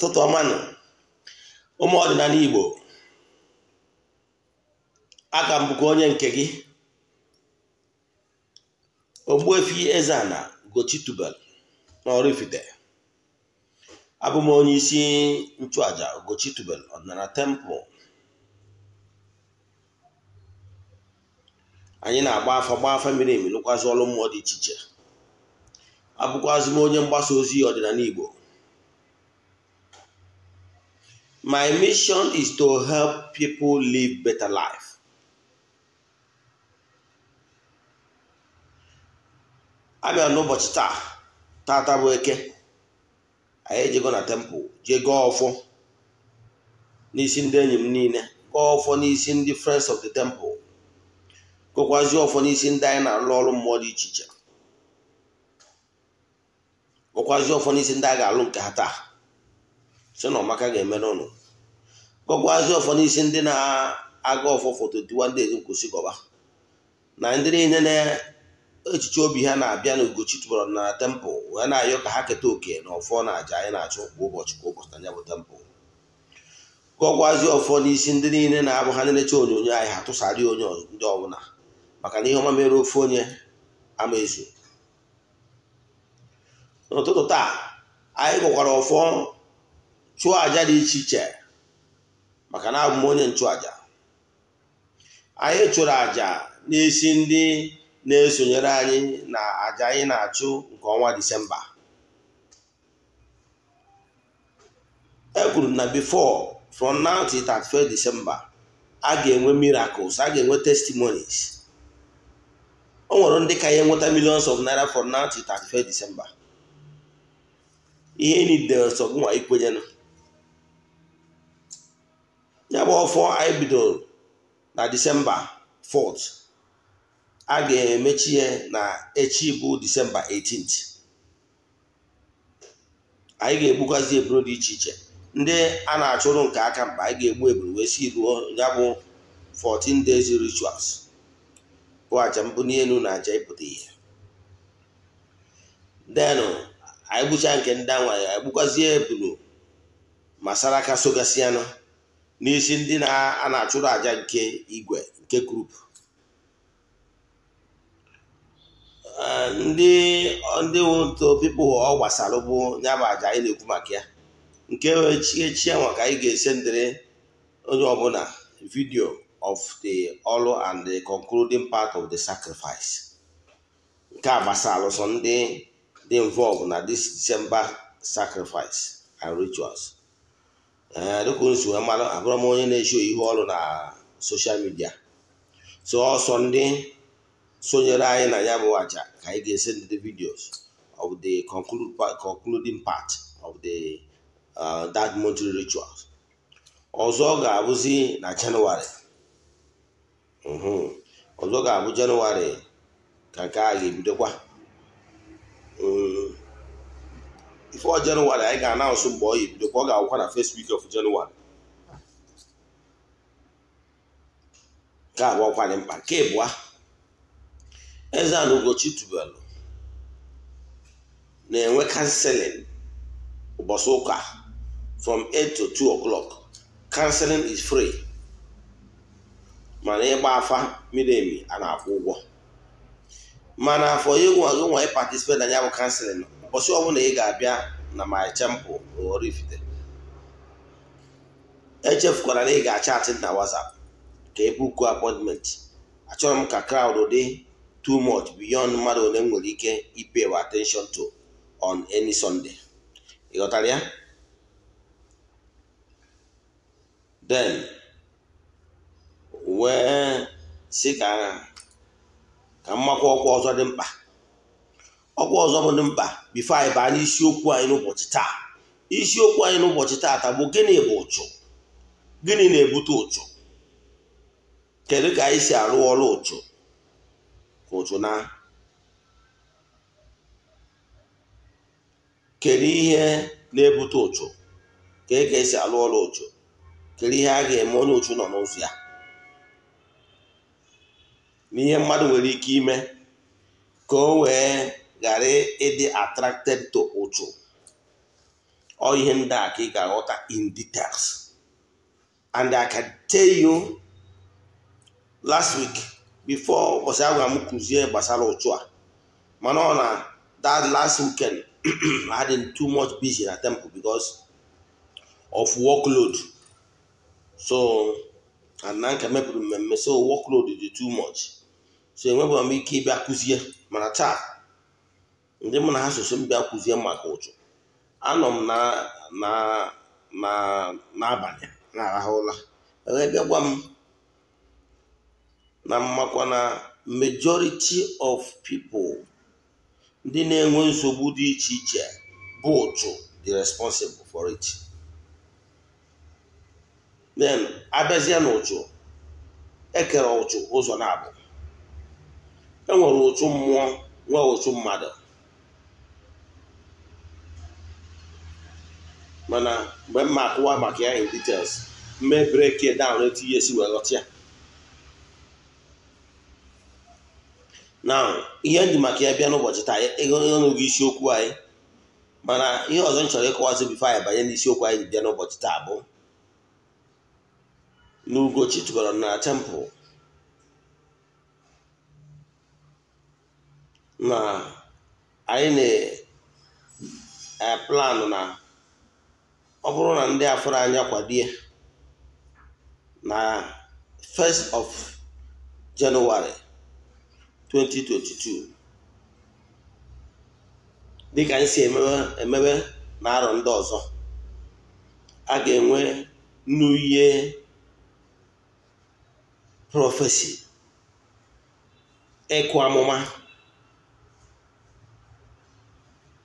Ụtụtụ ọma nụ ụmụ ọdịnala Igbo, aka m bụkwa onye nke gị Ogbuefi Eze-Ana Ugochi tubelu n'Oraifite. Abụ m onye isi nchụaja Ugochi tubelu ọdịnala temple. Anyị na-agba afa gba afa miri emi, lụkwazị ọrụ mmụọ dị iche iche. Abụkwazị m onye mgbasa ozi ọdịnala Igbo. My mission is to help people live better life. Abịa n'ụbọchị taa, tata bụ Eke, anyị ejego na temple jee gọọ ọfọ n'isi ndị enyi m niile, gọọ ọfọ n'isi ndị friends of the temple, gọkwazie ọfọ n'isi ndị anyị na-alụ ọrụ mmụọ dị iche iche, gọkwazie ọfọ n'isi ndị a ga-alụ nke ha taa, sị na ọmaka ga-eme n'ụlọ, gọkwazie ọfọ n'isi ndị na-aga ọfọ for 21 days nkwụsị gọba, na ndị niile na echiche obi ha na-abịa na Ugochi tubelu na temple wee na-ayọ ka ha keta oke na ọfọ na aja anyị na-achụ kwa ụbọchị kwa ụbọchị na ya bụ temple. Gọkwazie ọfọ n'isi ndị niile na-abụ ha na-eche onyonyo anyị ha tụsara onye ndị ọbụla, maka na ihe ọma mere ofu onye ama ezu. N'ụtụtụ taa anyị gọkwara ọfọ chụọ aja dị iche iche, maka na abụ m onye nchụaja. Anyị chụrụ aja n'isi ndị na-esonyere anyị na aja anyị na-achụ nke ọnwa Disemba. E kwuru na before from now till 31 December a ga-enwe miracles, a ga-enwe testimonies. O nwere ndị ka ya enweta millions of naira from now till 31 December. Ihe niile sọ gị nwa ikwenyenụ. Ya bụ ọfọ anyị bidoro na Disemba 4th, a ga-emechi ya na echi bụ Disemba 18th. Anyị ga-egbukwazi eburu dị iche iche ndị a na-achụrụ nke aka mkpa. Anyị ga-egbu eburu wee si ruo ya bụ 14 days rituals, bụ aja mbunye elu na aja ịpụta ihe. Denụ anyị gbuchaa nke ndị anwa, anyị gbukwazie eburu ma saraka sogasịanụ n'isi ndị a na-achụrụ aja nke igwe nke group. Ndị otu people ọ gbasara bụ ya bụ aja anyị na-ekwu maka ya nke echi anwa ka anyị ga-esendịrị onye ọbụla video of the ọlụ and the concluding part of the sacrifice. Nke a gbasara sọ ndị dị involved na this December sacrifice and rituals. Dịka unu si wee mara, abụrụ m onye na-eshi ihe ọrụ na social media, so ọsọ ndị sonyere anyị na ya bụ aja ka anyị ga-esend the videos of the concluding part of the that monthly rituals. Ọzọ ga-abụzi na Jenụwarị, ọzọ ga-abụ Jenụwarị ka nke a ga-ebidokwa. Before Jenụwarị anyị ga-anaụnsụ mgbe ọ ga-ebidokwa. Ọ ga-awụkwa na first week of January. Nke abụọ kwa dị mkpa. Nke ịbụa, Eze-Ana Ugochi tubelu na-enwe counseling ụbọchị ụka from 8 to 2 o'clock. Counseling is free, mana ịgba afa miri emi a na-akwụ ụgwọ. Mana afọ ịnwa gị nwa participate na ya bụ counseling, ụbọchị ọbụla ị ga-abịa na my temple Oraifite, echefukwara na ị ga-achatị na WhatsApp ka e book appointment. Achọrọ m ka crowd dị too much beyond mmadụ ole m nwere ike ipay attention to on any Sunday. Ị ghọtara ya? Then wee sị ka mmakwa ọkwa ọzọ dị mkpa. Ọkwa ọzọ bụ dị mkpa before anyị baa n'isiokwu anyị n'ụbọchị taa. Isiokwu anyị n'ụbọchị taa bụ gịnị bụ ụchụ? Gịnị na-ebute ụchụ? Kedu ka anyị si arụ ọrụ ụchụ ka ụchụ na? Kedu ihe na-ebute ụchụ? Kedu ka esi arụ ọrụ ụchụ? Kedu ihe a ga-eme onye ụchụ nọ n'ụzọ ya? N'ihe mmadụ nwere ike ime ka o wee ghara ịdị attracted to ụchụ. Ọ ihe ndị a ka ị ga-aghọta in details. And I can tell you, last week before ụbọchị agwa m kụzie gbasara ụchụ a, mana ọ na that last weekend I had too much busy na temple because of workload. So and na nke mepụrụ mmemme, so workload dị too much, so enwebeghị m ike ịbịa kụzie. Mana taa ndị mụ na ha soso m bịa kụzie maka ụchụ, anọ m na na na n'abalị na-arahụ ụra, wee bịa gwa m na mmakwa na majority of people ndị na-enwe nsogbu dị iche iche bụ ụchụ dị responsible for it. Then abịazie na ụchụ, ekere ụchụ ụzọ na-abụ. Enwere ụchụ mmụọ, nwee ụchụ mmadụ. Mana mgbe m ma akụwa maka ya in details, mme break down etu ihe esi wee ghọta ya. Now ihe ndị maka ya bịa n'ụbọchị taa ịnụgo isiokwu anyị. Mana ihe ọzọ m chọrọ ịkọwazi before anyị banye n'isiokwu anyị bịa n'ụbọchị taa bụ na Ugochi tubelu na temple na anyị na-plan na ọ bụrụ na ndị afọrọ anya kwadie na 1st of January 2022, dịka anyị si emebe na arọ ndị ọzọ, a ga-enwe New Year prophecy, ịkụ amụma.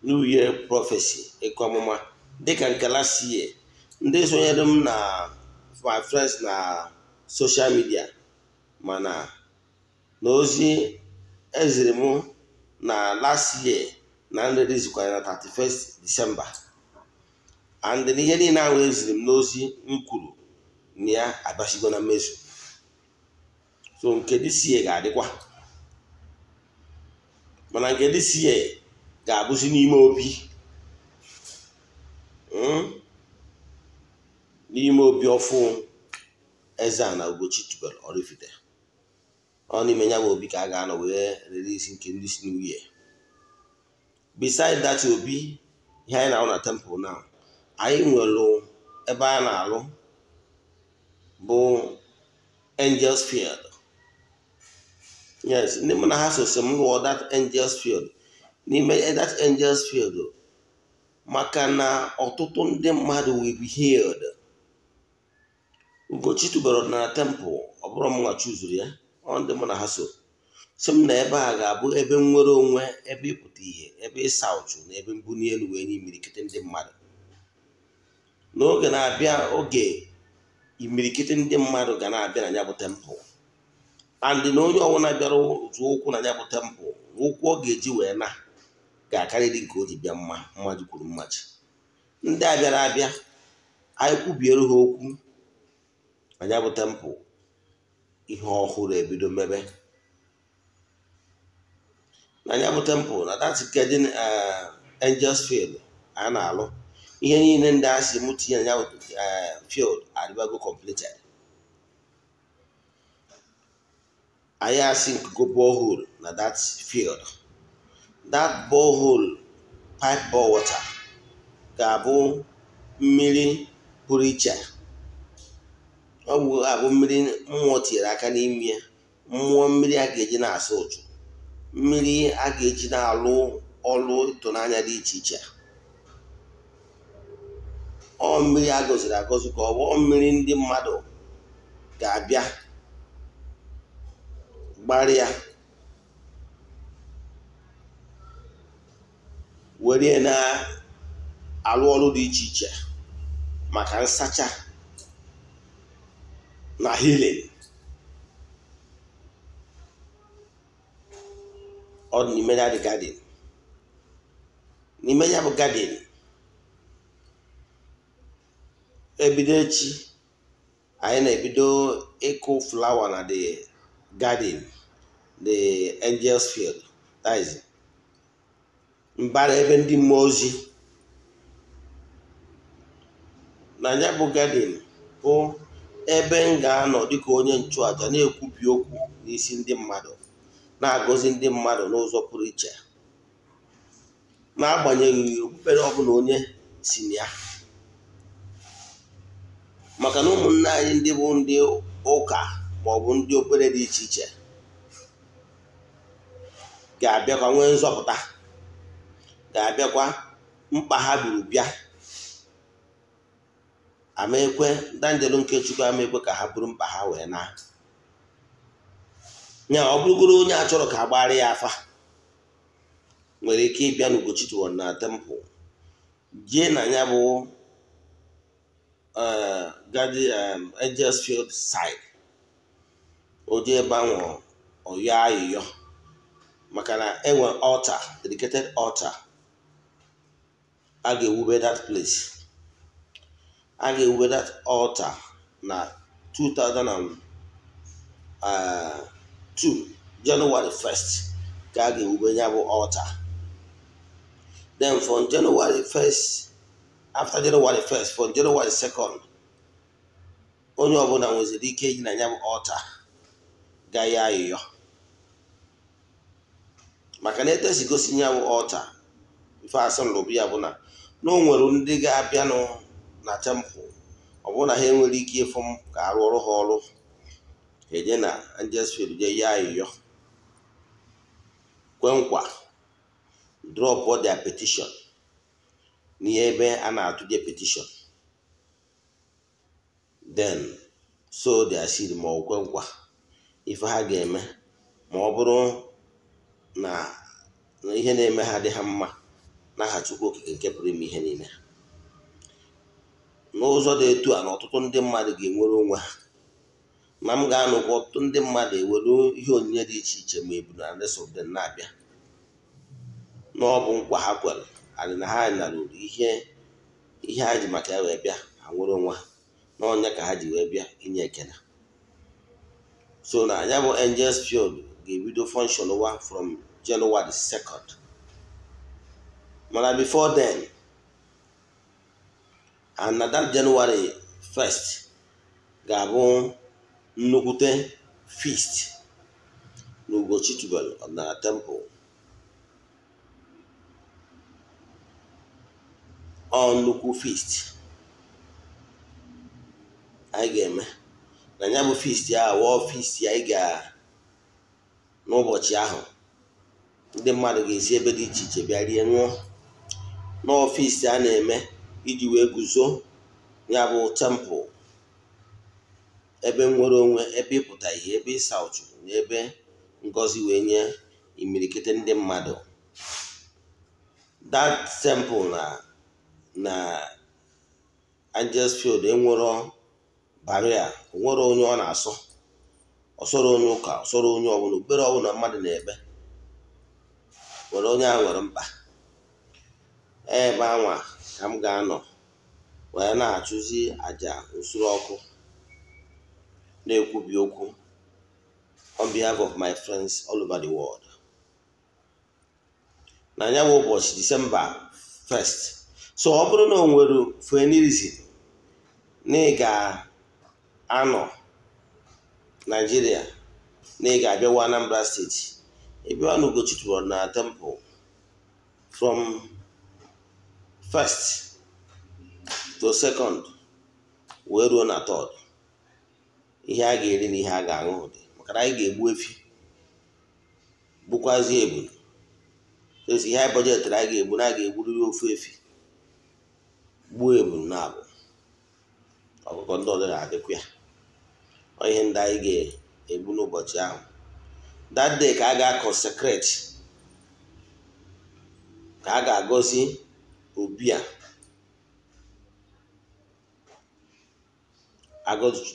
New Year prophecy, ịkụ amụma dịka nke last year. Ndị sonyere m na my friends na social media, mana na ozi eziri m na last year na nredizikwara na 31st December, and ihe niile ahụ eziri m n'ozi m kwuru na ya abịachigo na mmezu. So nke this year ga-adịkwa, mana nke this year ga-abụzi n'ime obi, n'ime obi ọfụ Eze-Ana Ugochi tubelu Oraifite. Ọ n'ime ya bụ obi ka a ga-anọ wee release nke ndị si New Year. Beside that obi, ihe anyị na-arụ na temple now, anyị nwere ebe a na-alụ bụ Angels Field. Yes, ndị mụ na ha sosi m lụọ that Angels Field. N'ime that Angels Field, maka na ọtụtụ ndị mmadụ will be healed. Ugochi tubelu na temple, ọ bụrụ m nwa chuzuru ya, ọ ndị mụ na ha so sị m na ebe a ga-abụ ebe nnwere onwe, ebe ịpụta ihe, ebe ịsa ụchụ na ebe mbuli elu wee nye imirikiti ndị mmadụ. N'oge na-abịa, oge imirikiti ndị mmadụ ga na-abịa na ya bụ temple, and na onye ọbụla bịara zụọ ụkwụ na ya bụ temple, ụkwụ ọ ga-eji wee na ga-akarịrị nke o ji bịa mma mmaji kwuru mmaji. Ndị a bịara abịa, anyị kwubiere ha okwu na ya bụ temple, ihe ọhụrụ ebido mebe na ya bụ temple. Na that garden Angels Field a na-alụ, ihe niile ndị a si mụ tinye na ya bụ field adịbago completed. Anyị asị nkugo borehole na that field. That borehole pipe bore water ga-abụ mmiri pụrụ iche. Ọ bụ abụ mmiri mmụọ tinyere aka n'ime ya, mmụọ mmiri a ga-eji na-asa ụchụ, mmiri a ga-eji na-alụ ọlụ ịtụnanya dị iche iche. Ọ mmiri a gọziri agọzi ka ọ bụ mmiri ndị mmadụ ga-abịa gbarịa were na-alụ ọrụ dị iche iche maka nsacha na healing. Ọ dị n'ime ya dị garden, n'ime ya bụ garden. Ebido echi anyị na-ebido ịkụ flower na the garden, the Angels Field, that is mbara ebe ndị mmụọ ozi. Na ya bụ garden bụ ebe m ga-anọ dịka onye nchụaja na-ekwubi okwu n'isi ndị mmadụ, na-agọzi ndị mmadụ n'ụzọ pụrụ iche, n'agbanyeghị okpukpere ọbụla onye si na ya. Maka na ụmụnne anyị ndị bụ ndị ụka ma ọ bụ ndị okpukpere dị iche iche ga-abịakwa nwee nzọpụta, ga-abịakwa mkpa ha buru bịa. Amaekwe ndị nke Chukwu amaekwe ka ha buru mkpa ha wee na ya. Ọ bụrụgoro onye a chọrọ ka agbara ya afa nwere ike ịbịa n'Ugochi tubelu na temple, jee na ya bụ garden Angels Field side, o jee ebe ahụ ọyọ ayịyọ, maka na enwe altar, dedicated altar a ga-ewube that place. A ga-ewube that altar na 2002 January 1st ka a ga-ewube ya bụ altar. Then from January 1st, after January 1st, from January 2nd, onye ọbụla nweziri ike iji na ya bụ altar gaa ya ayịyọ. Maka na etu esi gosi ya bụ altar, ife asị nlụbụ ya bụ na o nwere ndị ga-abịanụ na temple, ọ bụrụ na ha enwere ike ịfụ m ka arụ ọrụ ha ọrụ, eje na Angels Field jee ya ayịyọ, kwe nkwa, drop their petition n'ihe ebe a na-atụje petition, then sow their seed ma ọ kwe nkwa ife ha ga-eme ma ọ bụrụ na ihe na-eme ha dị ha mma n'aha Chukwu Okike nke pụrụ ime ihe niile. N'ụzọ dị etu a na ọtụtụ ndị mmadụ ga-enwere onwe ha, ma m ga-anọkwa ọtụtụ ndị mmadụ ewere ihe onyinye dị iche iche ma ebu na rest of them na-abịa na ọ bụ nkwa ha kwere adị na ha nara ihe ha ji maka ya wee bịa, ha nwere onwe ha n'ọnya ka ha ji wee bịa inye ekele. So na ya bụ Angels Field ga-ebido function wa from January 2nd. Mana before then, and na that January 1st ga-abụ nnukwute feast n'Ugochi tubelu ọdịnala temple. Ọ nnukwu feast anyị ga-eme na ya bụ feast ya wụọ feast anyị ga n'ụbọchị ahụ ndị mmadụ ga-esi ebe dị iche iche bịa rie ṅụọ. N'ọfịs a na-eme iji wee guzo ya bụ temple, ebe nwere onwe, ebe ịpụta ihe, ebe ịsa ụchụ, na ebe ngọzi wee nye imirikiti ndị mmadụ. That temple na Angels Field enwero barrier, onwere onye ọ na-asọ, ọsọrọ onye ụka, ọsọrọ onye ọbụla, okpukpere ọbụla mmadụ na-ekpe nwere onye ahụ nwere mkpa. Ebe anwa ka m ga-anọ wee na-achụzi àjà nsure ọkụ, na-ekwubi okwu on behalf of my friends all over the world. Na ya bụ ụbọchị December 1st. So ọ bụrụ na o nwere for any reason na ị ga-anọ Nigeria, na ị ga-abịawa Anambra State, ị bịawa n'Ugochi tubelu na temple from 1st to 2nd wee ruo na 3rd, ihe a ga-eri na ihe a ga-aṅụ dị, maka na anyị ga-egbu efi, gbukwazi ebulu. Esi ihe anyị bọjetịrị anyị ga-egbu na a ga-egburiri ofu efi, gbuo ebulu na abụ ọkụkọ ndị ọzọ ga-adịkwa ya. Ọ ihe ndị anyị ga-egbu n'ụbọchị ahụ. That day ka a ga-consecrate, ka a ga-agọzi obi a,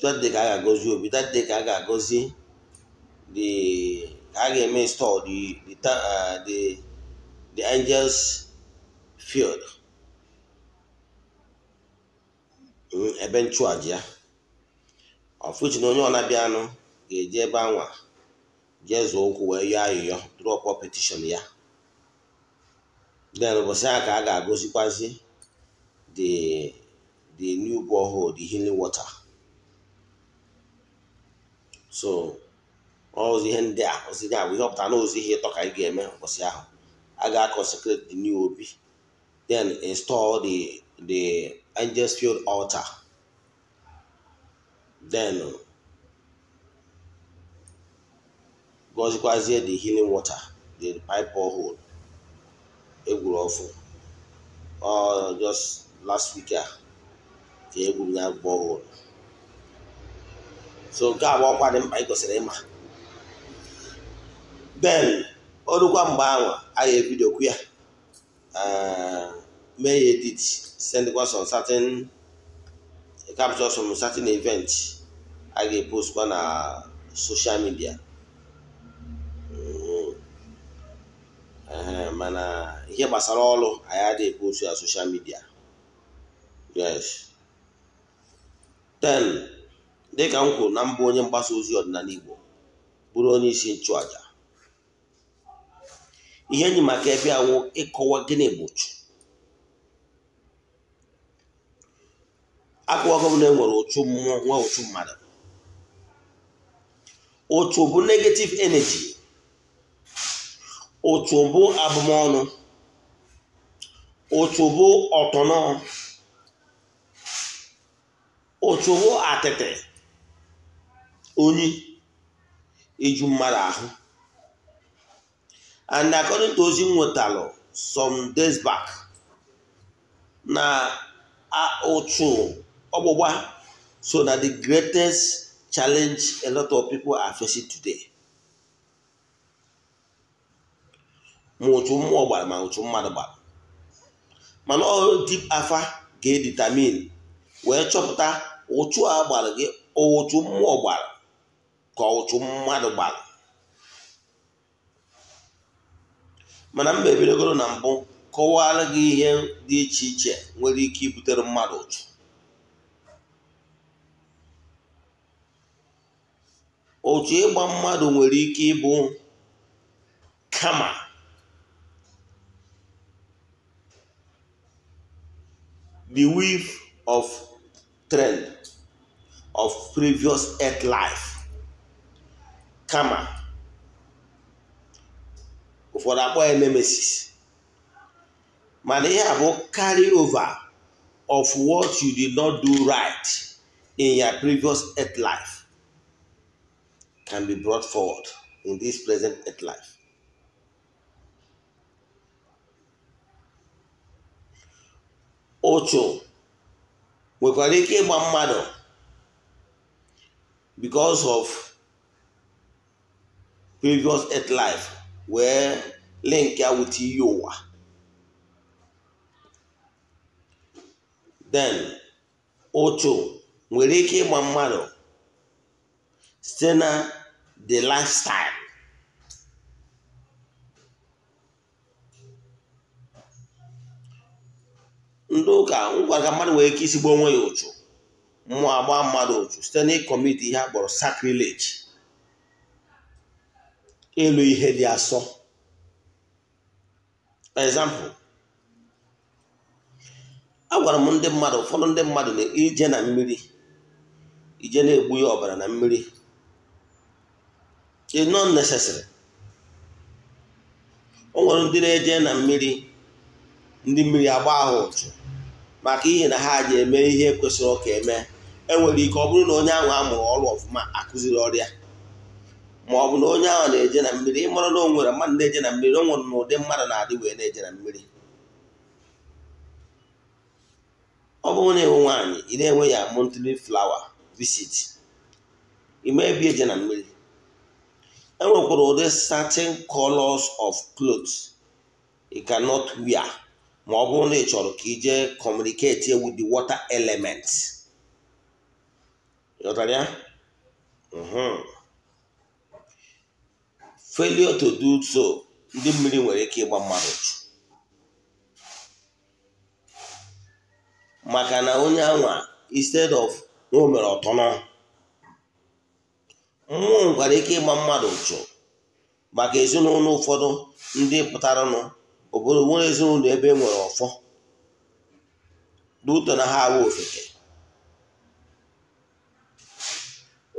that day ka a ga-agọzi obi, that day ka a ga-agọzi the, ka a ga-eme install the Angels Field, ebe nchụaja ya. Ọfụchi na onye ọ na-abịanụ ga-eje ebe anwa jee zụọ ụkwụ wee yọọ ayịyọ, drop petition ya. Then ụbọchị ahụ ka a ga-agọzikwazi the newborn borehole, the healing water. So ozi ihe ndị a ozi ya bụ ihe ọpụta na ozi ihe ịtọ ka anyị ga-eme ụbọchị ahụ. A ga-consecrate the new obi, then install the Angels Field altar, then gọzikwazie the healing water, the pipe borehole egwuru ọfụ just last week a ka egwuru ya borehole. So nke a bụ ọkwa dị mkpa ị kwesịrị ịma. Then orukwa mgbe ahụ anyị ebidokwu ya, mee ya edit, sendkwa some certain capture some certain event a ga-epostkwa na social media. Mana ihe gbasara ọrụ anyị adịghị epost ya social media. Yes. Then dịka m kwuru na mbụ, onye mgbasa ozi ọdịnala Igbo bụrụ onye isi nchụaja, ihe enyi maka ebe awụ ịkọwa gịnị bụ ụchụ. Akụwagọ m na enwere ụchụ mmụọ, nwe ụchụ mmadụ. Ụchụ bụ negative energy, ụchụ bụ abụmọnụ, ụchụ bụ ọtọnọ, ụchụ bụ atịtị onyi iju mmadụ ahụ. And according to ozi m nwetalụ some days back, na ụchụ ọgbụgba so na the greatest challenge a lot of people are facing today. Ma ụchụ mmụọ gbara ma ụchụ mmadụ gbara, mana ọ deep afa ga-edetermine wee chọpụta ụchụ a gbara gị, ụchụ mmụọ gbara ka ụchụ mmadụ gbara. Mana mba ebidogoro na mbụ kọwara gị ihe dị iche iche nwere ike ibutere mmadụ ụchụ. Ụchụ ịgba mmadụ nwere ike ịbụ kama the weave of trend of previous earth life. Kama ụfọdụ akpọ ya nemesis, mana ihe a bụ carry over of what you did not do right in your previous earth life can be brought forward in this present earth life. Ụchụ nwekwara ike ịgba mmadụ because of previous earth life wee link ya with iyi ụwa. Then ụchụ nwere ike ịgba mmadụ site na the lifestyle. Ndị ụka ngwa ka mmadụ nwere ike isigbo onwe ya ụchụ, mmụọ agba mmadụ ụchụ site na ịkọmit ihe a kpọrọ sacrilege, ịlụ ihe dị asọ. For example, agwara m ndị mmadụ, ụfọdụ ndị mmadụ na ije na mmiri, ije na-egbu ya ọbara na mmiri, it's not necessary. O nwere ndị na-eje na mmiri, ndị mmiri agba ahụ ụchụ maka ihe na ha ji eme ihe kwesịrị ka eme. Enwere ike ọ bụrụ na onye ahụ amụrụ ọrụ ọfụma akụziri ọrịa, ma ọ bụ na onye ahụ na-eje na mmiri, ịmara na o nwere mmadụ na-eje na mmiri, o nwere na ụdị mmadụ na-adị wee na-eje na mmiri. Ọ bụrụ na enwe nwaanyị, ị na-enwe ya monthly flower visit, ime ebe eje na mmiri. Enwekwara ụdị certain colors of clothes you cannot wear ma ọ bụrụ na ị chọrọ ka ije communicate with the water element. Ịghọtara ya? Failure to do so, ndị mmiri nwere ike ịgba mmadụ ụchụ, maka na onye anwa instead of na o mere ọtọnọ. Mmụọ nwekwara ike ịgba mmadụ ụchụ maka ezinụlọ ụfọdụ ndị pụtaranụ obodo nwere ezinụlọ ebe e nwere ọfọ n'ụtọ na ha awụ ofeke.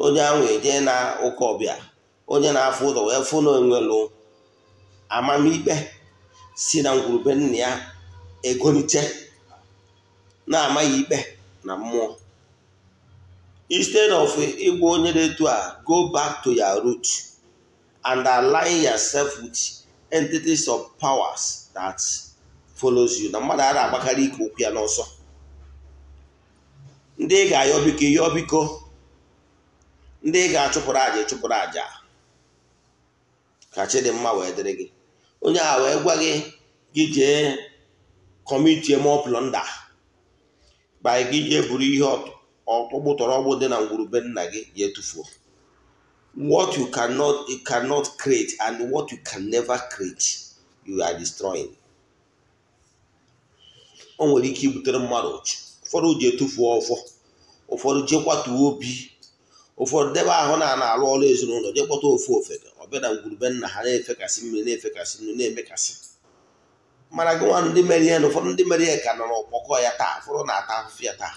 Onye ahụ eje na ụka ọbịa, onye na-afụ ụzọ wee fụ na onwelu amamikpe si na ngwurube nna ya egonite na-amaghị ikpe na mmụọ. Instead of ịgwa onye dị etu a, go back to your root and align yourself with entities of powers that follows you. Na mmadụ a na-agbakarị ike okwu ya n'ọsọ. Ndị ị ga-ayọ biko yọọ biko, ndị ị ga-achụpụrụ àjà ịchụpụrụ àjà ka chi dị mma wee dịrị gị. Onye a wee gwa gị gị jee commit more plunder by gị jee buru ihe ọtọgbụtọrọgbụ dị na ngwurube nna gị jee tụfuo. What you cannot create and what you can never create, you are destroying. O nwere ike ibutere mmadụ ụchụ. Ụfọdụ ji etufuo ọfọ, ụfọdụ jee kwatuo obi, ụfọdụ debe ahụ na na-arụ ọrụ ezinụlọ jee kpọta ofu ofeke ọbịa na ngwurube nna ha na-efekasị mmiri, na-efekasị nnu, na-emekasị. Mana gị nwa ndị mere ihe na ụfọdụ ndị mere ihe ka nọ n'ọkpọkọ ya taa, ụfọdụ na-ata ahụhụ ya taa.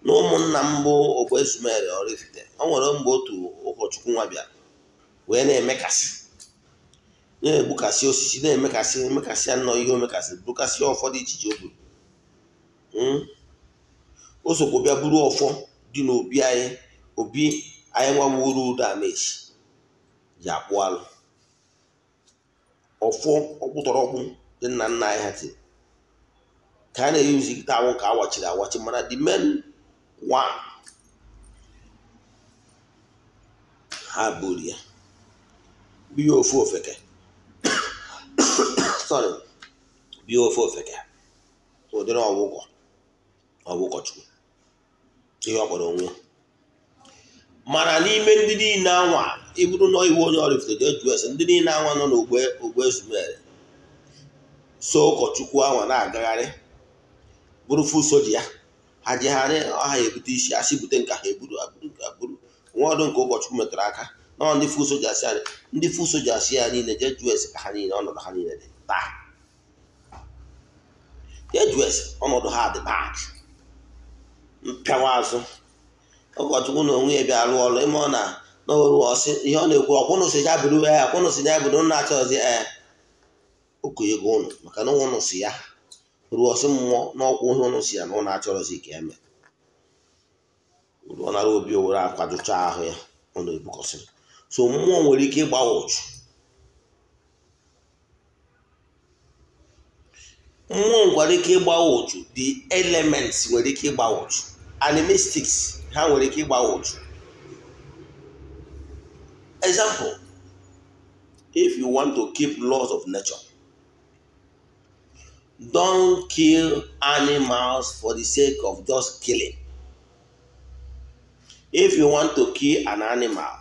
Na ụmụnna m bụ Ogbu Ezumere Oraifite, o nwere mgbe otu ụkọchukwu nwa bịara wee na-emekasị, na-egbukasị osisi, na-emekasị emekasị ya nnọọ ihe omekasị, bukasị ọfọ dị iche iche o buru. O sokwa bịa buru ọfọ dị n'obi anyị, obi anyị nwa wuru udo amechi ji akpụ alụ. Ọfọ ọkpụtọrọkpụ dị nna nna anyị ha tiri ka a na-eyuzi kịta anwụ ka awachiri awachi, mana the main one ha buru ya biya ofu ofeke sorry, biya ofu ofeke ụdịrị ọgwụgwọ ọgwụkọchukwu ihe ọ kpọrọ onwe. Mana n'ime ndị niile anwa ịbụrụ na iwu onye Oraifite jee jụọ ese, ndị niile anwa nọ n'Ogbu Ezumere so ụkọchukwu anwa na-agagharị bụrụ fu soji ya, ha jegharị ọha ebute isi asị bute nke ha eburu aburu nwa ọdụ nke ụkọchukwu metụrụ aka na ndị fu soja asị ya, ndị fu soja asị ya niile jee jụọ ese ka ha niile ọnọdụ ha niile dị taa. Jee jụọ ese ọnọdụ ha dị bad. Mpịawa azụ ụkọchukwu na onwe ya bịa rụọ ọrụ ime ọ na n'oru ọsị ihe ọ na-ekwu ọkwụnụsị ya bụrụ ee akwụnụsị ya bụrụ nna achọghịzi ee okenye ego ụnụ maka na ụnụ si ya ruo ọsị mmụọ n'ọkwụ ihe ụnụ si ya na ụnụ achọrọzi ka eme. Ọ nara obi owere akwadocha ahụ ya ọ na-ebukọsị. So mmụọ nwere ike ịgbawa ụchụ. Mmụọ nwere ike ịgbawa ụchụ, the elements nwere ike ịgbawa ụchụ, animistics ha nwere ike ịgbawa ụchụ. Example, if you want to keep laws of nature, don't kill animals for the sake of just killing. If you want to kill an animal,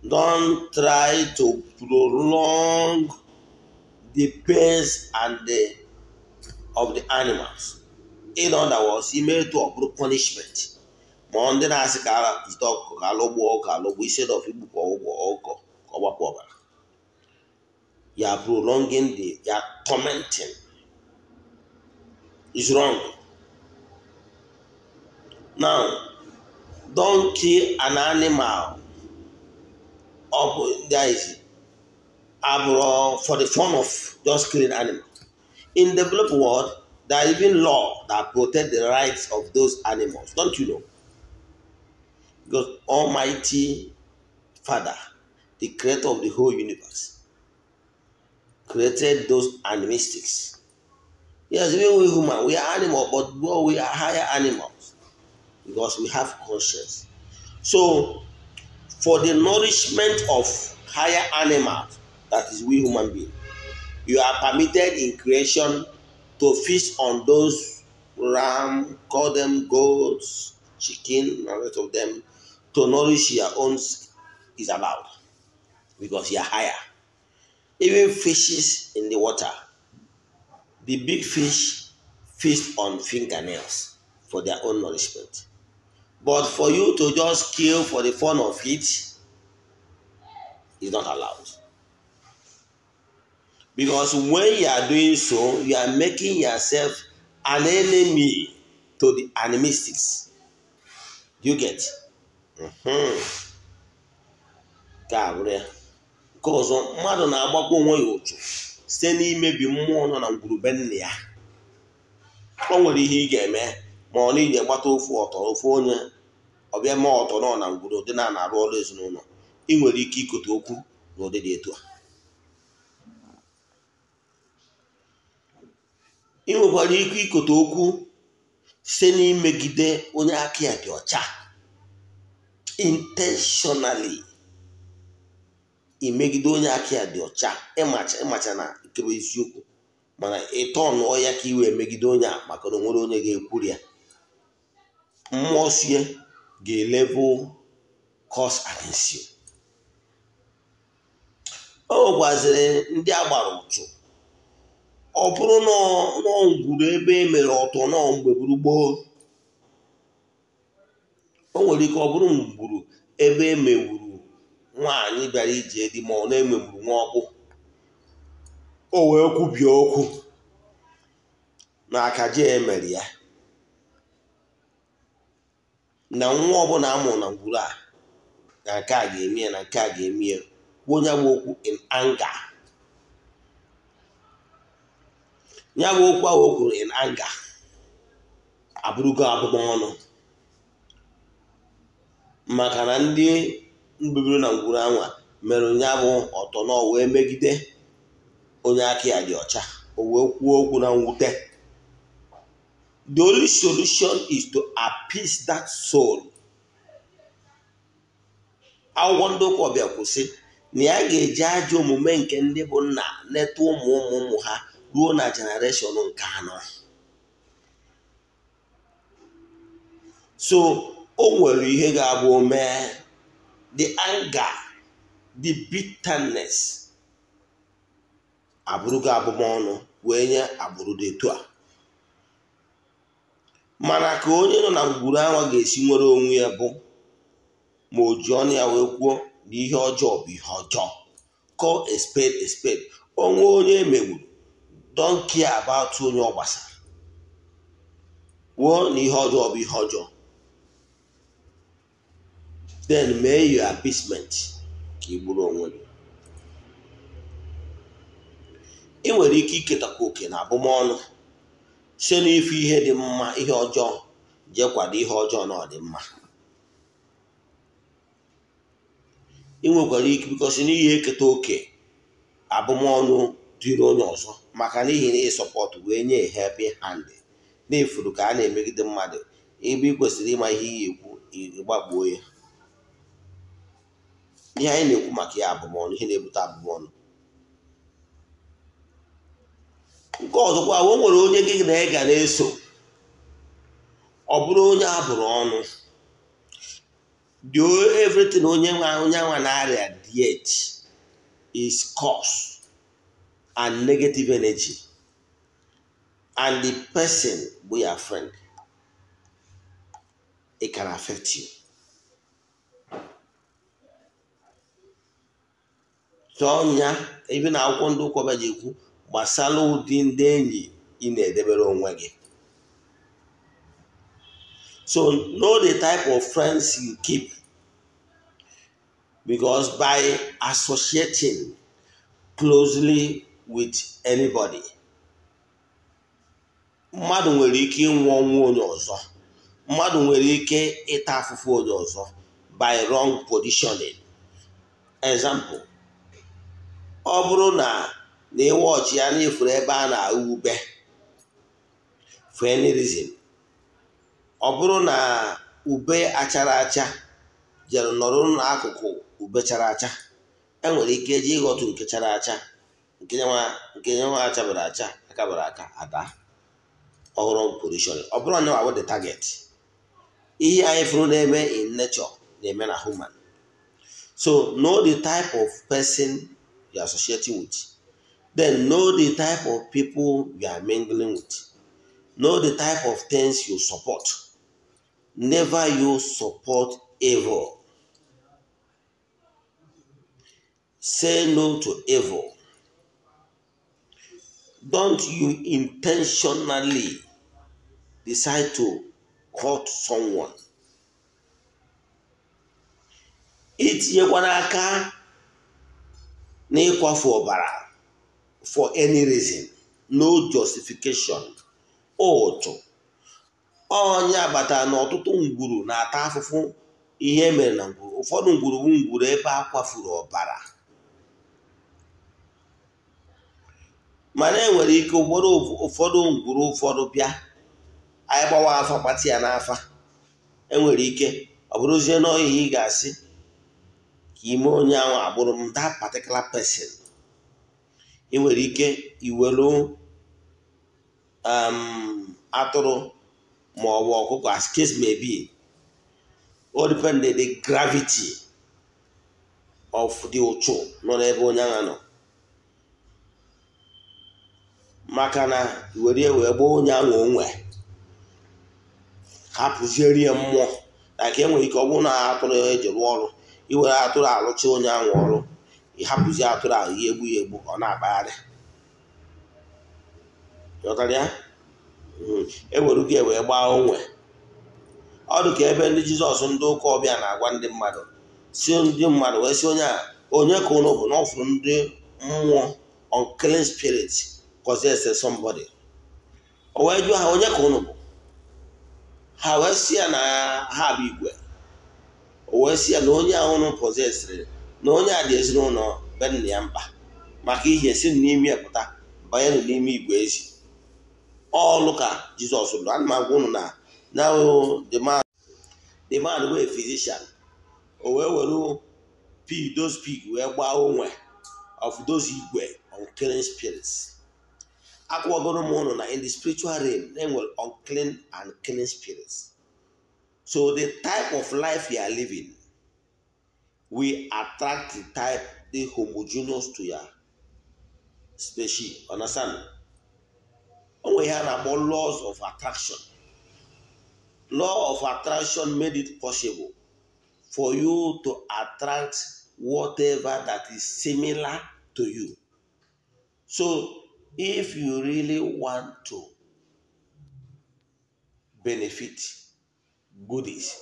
don't try to prolong the pains and the of the animals. In other words, ime to ọ bụrụ punishment. Ma ndị na-asị ka jide ọkụkọ ka alụgbuo ọkụ alụgbu instead of igbukọ ụgwọ ọkụkọ ka ọ gbapụ ọbara. You are prolonging the, you are tormenting. It's wrong. Now, don't kill an animal up there is for the fun of just killing animal. In the developed world, there are even law that protect the rights of those animals. Don't you know? Because Almighty Father, the creator of the whole universe, created those animistics. Yes, even we human, we are animal, but we are higher animals because we have conscience. So, for the nourishment of higher animals, that is we human beings, you are permitted in creation to feast on those ram, call them goats, chicken, and rest of them, to nourish your own is allowed because you are higher. Even fishes in the water, the big fish feast on fingernails for their own nourishment. But for you to just kill for the fun of it is not allowed. Because when you are doing so, you are making yourself an enemy to the animistics. Do you get? Nke a bụrụ ya. Nke ọzọ, mmadụ na-agbakwa onwe ya ụchụ site n'imebi mmụọ nọ na ngwurube nna ya. O nwere ihe ị ga-eme ma ọ na iji gbata ofu ọtọ ofu onye ọbịa mee ọtọ nọ na ngwuru dị na na-arụ ọrụ ezinụlọ, ị nwere ike ikote okwu n'ụdị dị etu a. Ị nwekwara ike ikote okwu site n'imegide onye aka ya dị ọcha intentionally. Imegide onye aka ya dị ọcha, ịmacha na nke bụ eziokwu, mana ịtọ nụọ ya ka iwe megide onye a maka na onwere onye ga-ekwuri ya. Mmụọ sie ga-elevel cause against you. O nwekwaziri ndị a gbara ụchụ, ọ bụrụ na ngwuru ebe e mere ọtọ nọ mgbe gburu gboo, o nwere ike ọ bụrụ ngwuru ebe e megburu nwaanyị bịara ije di ma ọ na-emegburu nwa ọkpụ, o wee kwubie okwu na akaje emere ya na nwa ọbụla amụrụ na ngwuru a na nke a ga-eme ya na nke a ga-eme ya, kwuo ya bụ okwu in anger. Ya bụ okwu ahụ o kwuru in anger abụrụgo abụmọnụ, maka na ndị mbibiri na ngwuru anwa mere ya bụ ọtọ na wee megide onye aka ya dị ọcha, o wee kwuo okwu na mwute. The only solution is to appease that soul. Akwụkwọ ndị ụka ọbịa kwụsị na ya ga-eji ajọ omume nke ndị bụ nna neta ụmụ ụmụ ụmụ ha ruo na generation nke anọ. So o nwere ihe ga-abụ mee the anger, the bitterness abụrụgo abụmọnụ wee nye agbụrụ dị etu a. Mana ka onye nọ na ngwuru anwa ga-esi nwere onwe ya bụ ma o ji ọnụ ya wee kwuo na ihe ọjọọ bụ ihe ọjọọ. Call a spade a spade. Onwe onye emegburu, don't care about onye ọ gbasara, kwuo na ihe ọjọọ bụ ihe ọjọọ, then mee your appeasement ka ị gburu onwe gị. Ị nwere ike iketakwa oke na abụmọnụ site n'ife ihe dị mma ihe ọjọọ jee kwado ihe ọjọọ na ọ dị mma. Ị nwekwara ike bikọsi n'ihi eketa oke abụmọnụ dịrị onye ọzọ maka n'ihi na ịsọpọtụ wee nye helping hand na-efuru ka a na-emegide mmadụ ebe ị kwesịrị ịma ihe iyi ekwu ịgbagbuo ya. Ihe anyị na-ekwu maka ya abụmọnụ, ihe na-ebute abụmọnụ. Nke ọzọkwa, o nwere onye gị na ị ga na-eso, ọ bụrụ onye abụrụ ọnụ, the everything onye nwa na-arịa diet is cause and negative energy, and the person bụ your friend, it can affect you. So nya ebe na akwụkwọ ndị ụka ji ekwu gbasara ụdị ndị enyi ị na-edebere onwe gị. So know the type of friends you keep, because by associating closely with anybody, mmadụ nwere ike ịnwụ ọnwụ onye ọzọ, mmadụ nwere ike ịta afụfụ onye ọzọ by wrong positioning. Example, ọ bụrụ na ịwọchị ya n'ifuru ebe a na-ahụ ube for any reason, ọ bụrụ na ube achara acha jere nọrọ n'akụkụ ube chara acha, enwere ike eji ịghọtụ nke chara acha nke nwa achabara acha akabara aka ada ọhụrụ position. Ọ bụrụ na ọ the target, ihe anyị fụrụ na-eme in nature na-eme na human. So know the type of person you are associating with, then know the type of people you are mingling with, know the type of things you support. Never you support evil. Say no to evil. Don't you intentionally decide to hurt someone. Itinyekwana aka n'ịkwafu ọbara for any reason, no justification. Ụchụ onye agbata na ọtụtụ ngwuru na-ata afụfụ ihe mere na ngwuru. Ụfọdụ ngwuru bụ ngwuru ebe a kwafuru ọbara, mana enwere ike ụfọdụ ngwuru ụfọdụ bịa anyị gbawa afa kpati ya n'afa. Enwere ike ọ bụrụzie n'ọhịa ị ga-asị ka ime onye ahụ agbụrụ m that particular person. Ị nwere ike iwelu atụrụ ma ọ bụ ọkụkọ, as case may be. All depend the gravity of the ụchụ nọ n'ebe onye ahụ nọ, maka na were wee gbaa onye ahụ onwe hapụziere ya mmụọ. Na ka enwere ike ọ bụrụ na atụrụ ya eji rụọ ọrụ, iwere atụrụ alụcha onye ahụ ọrụ, ịhapụzi atụrụ ahụ ya egbu ya egbu, ọ na-akpagharị. Ghọtara ya? Ewere gị wee gbaa onwe. Ọ dị ka ebe ndị Jizọs ndị ụka ọbịa na-agwa ndị mmadụ, si ndị mmadụ wee sị onye a, onye ka ụnụ bụ na ọ fụrụ ndị mmụọ unclean spirit possess somebody. O wee jụọ ha onye ka ụnụ bụ, ha wee sị ya na ha bụ igwe. O wee sị ya na onye ahụ ụnụ possessịrị na onye a dị ezinụlọ be nna ya mkpa, maka ihe si n'ime ya pụta banye n'ime igwe ezi. Ọlụ ka Jizọs lụrụ. Ana m agwa ụnụ na now the man wee physician, o wee were pig, those pig wee gbaa onwe of those igwe unclean spirits. Akwagoro m ụnụ na in the spiritual realm there were unclean and clean spirits. So the type of life you are living will attract the type, the homogeneous to your species. Understand? Onwe ihe a na-akpọ laws of attraction. Law of attraction made it possible for you to attract whatever that is similar to you. So if you really want to benefit goodies,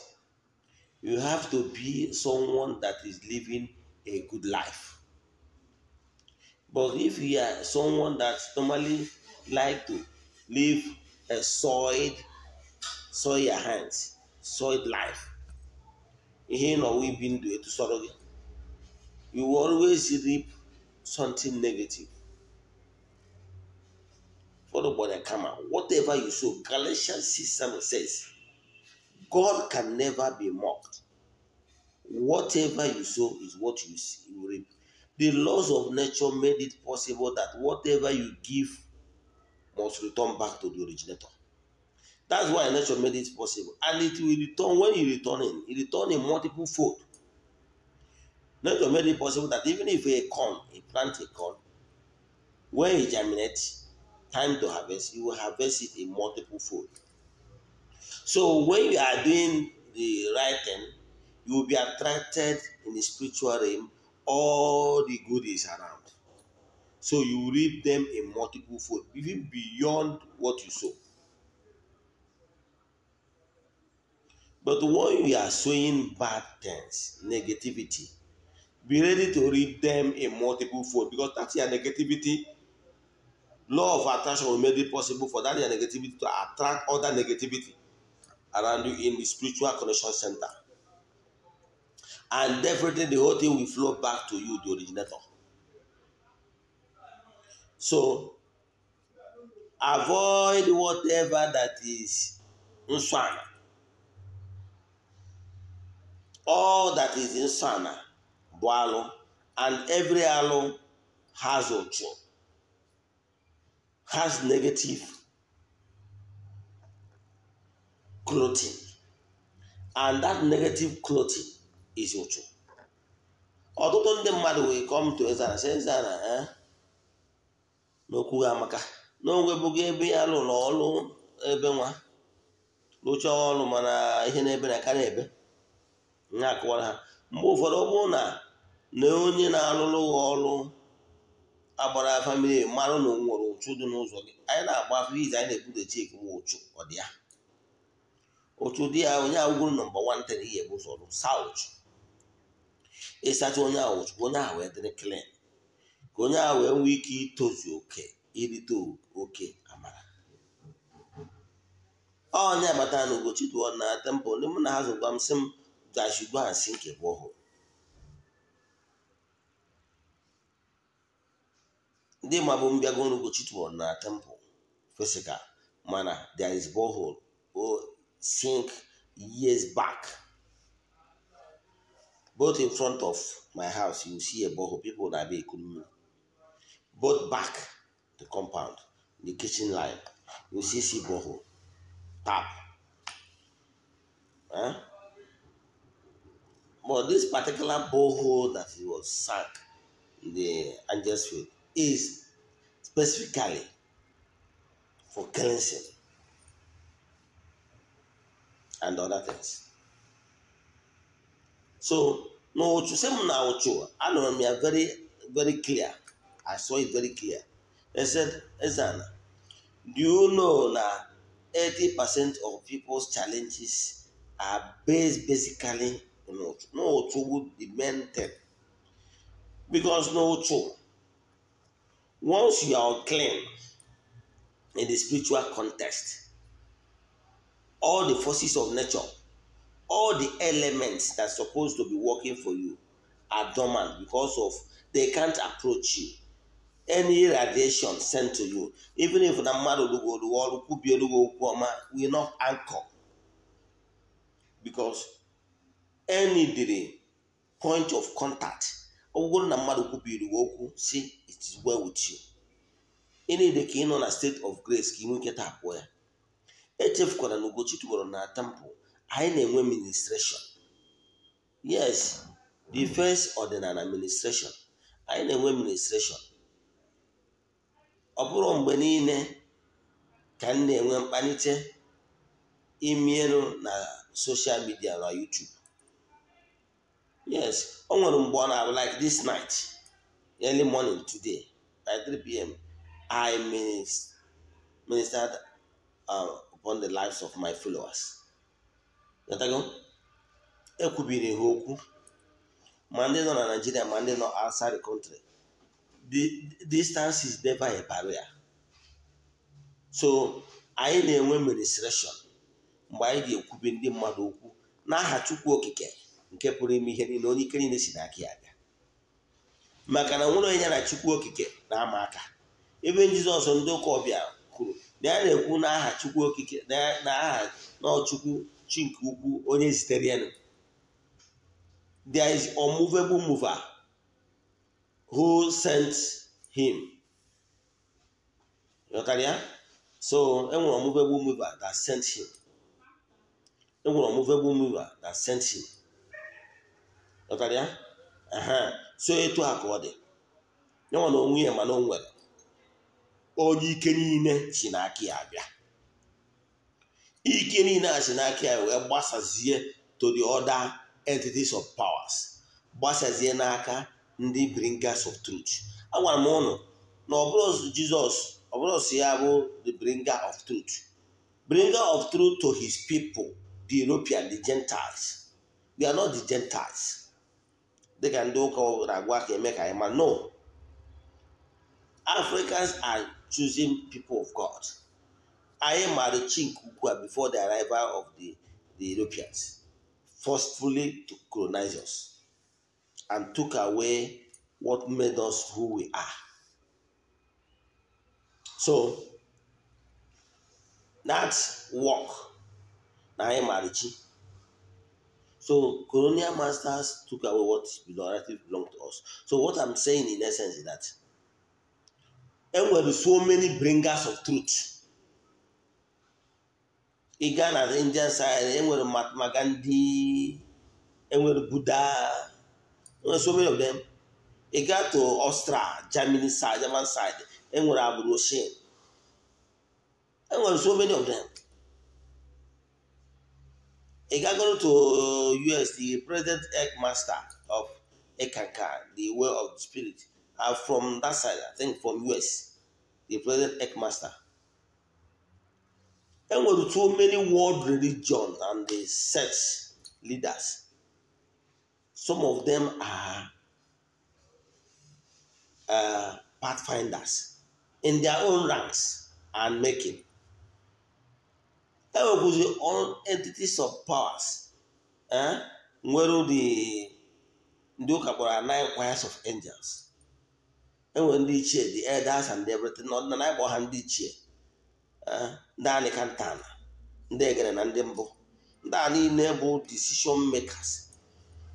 you have to be someone that is living a good life. But if you are someone that normally like to live a soiled, soil your hands, soiled life, you will always reap something negative. For the body karma, whatever you sow, Galatians 6:7 says, God can never be mocked. Whatever you sow is what you reap. The laws of nature made it possible that whatever you give must return back to the originator. That's why nature made it possible. And it will return when you return in. It return in multiple fold. Nature made it possible that even if a corn, you plant a corn, when it germinates, time to harvest, you will harvest it in multiple fold. So when you are doing the right thing, you will be attracted in the spiritual realm, all the goodies around. So you reap them in multiple fold, even beyond what you sow. But when you are sowing bad things, negativity, be ready to reap them in multiple fold, because that's your negativity. Law of attraction will make it possible for that your negativity to attract other negativity around you in the spiritual connection center. And definitely the whole thing will flow back to you, the originator. So, avoid whatever that is nswana. All that is insana, bụ alụ, and every alụ has ụchụ, has negative clothing, and that negative clothing is ụchụ. Ọtụtụ ndị mmadụ will come to Eze-Ana sị Eze-Ana n'okwu amaka n'onwe bụgo ebe ya lụrụ ọrụ ebe nwa rụchaa ọrụ, mana ihe na-ebe na karịa ebe na-akọwara ha. Mgbe ụfọdụ ọ bụrụ na onye na-alụrụ ọrụ agbara famili mara na o nwere ụchụ dị n'ụzọ gị, anyị na-agba afọ ize anyị na-ebudo cheki nwa ụchụ ọ dị ya. Ụchụ dị ya onye ahụ nọmba 1 tere ihe bụ ụzọ saa ụchụ. Ịsacha onye ahụ ụchụ onye ahụ wee dịrị clean, ka onye ahụ wee nwee ike itozu oke irite oke amara. Onye agbata na Ugochi tụọ na temple ndị mụ na ha zụgwa m sị m I should go and sink a borehole. Ndị ma bụ mbịago Ugochi tụọ na temple physical mana there is borehole sink years back. Both in front of my house you see a borehole, people na-abịa eku mmiri. Both back the compound, the kitchen line, you see borehole tap. Huh? But this particular borehole that was sank in the Angels Field is specifically for cleansing and other things. So, no, I know me are very, very clear. I saw it very clear. They said, Ezana, do you know that 80% of people's challenges are based basically on Ochu? No, Ochu would be main thing. Because no Ochu, once you are clean in the spiritual context, all the forces of nature, all the elements that are supposed to be working for you are dormant because of they can't approach you. Any radiation sent to you, even if the will not anchor, because any the point of contact, see it is well with you. Any the king on a state of grace, echefukwara na Ugochi tụwara na temple anyị na-enwe ministration. Yes, the first ordinary administration anyị na-enwe ministration. Ọ bụrụ mgbe niile ka m na-enwe mkpanite imielu na social media na YouTube. Yes, o nwere mgbe ọ na-abụ like this night, early morning today by 3 p.m. I ministered upon the lives of my followers. Ekwubiri ha okwu ma ndị nọ na Nigeria ma ndị nọ outside the country. The distance is never a barrier. So anyị na-enwe ministration mgbe anyị ga-ekwubi ndị mmadụ okwu n'aha Chukwu Okike nke pụrụ ime ihe niile, onye ike niile si n'aka ya abịa. Maka na nwere onye ya na Chukwu Okike na-ama aka. Ebe Jizọs ndị ụka ọbịa kwuru na ya na-ekwu n'aha Chukwu Okike na aha n'Chukwu chi nke ukwu onye zitere ya. There is unmovable mover who sent him. So enwere unmovable mover that sent him. Enwere unmovable mover that sent him. So etu a ka ọ dị. Nyanwa na onwe ya mana o nwere onye ike niile si n'aka ya abịa. Ike niile a si n'aka ya wee gbasazie to the other entities of powers, gbasazie n'aka ndị bringers of truth. Agwara m ụnụ na ọ bụrụ Jizọs, ọ bụrụ si ya bụ the bringer of truth, bringer of truth to his people, the European, the Gentiles. We are not the Gentiles. Dịka ndị ụka na-agwa ka eme ka anyị ma, no. Africans are choosing people of God. Anyị mara chi nke ukwu before the arrival of the Europeans, forcefully to colonize us and took away what made us who we are. So that work na anyị mara chi. So colonial masters took away what belonged to us. So what I'm saying in essence is that there were so many bringers of truth. Ị gaa na Indian side, enwere Mahatma Gandhi, enwere Buddha, enwere so many of them. Ị gaa to Austria, Germany side, German side, enwere Abu Roshin, enwere so many of them. Ị gaa go to US, the president master of Ekanka, the way of the spirit, are from that side, I think from US, the president master. Enwere too many world religions and the sects leaders. Some of them are pathfinders in their own ranks and making. Enwekwuzi all entities of powers. Nwere the ndị ụka kpọrọ nine choirs of angels. Enwere ndị ichie, the elders and everything. N'ọdịnala anyị kpọrọ ha ndị ichie, ndị anịkantana, ndị egere na ndị mbụ. Ndị a niile bụ decision makers.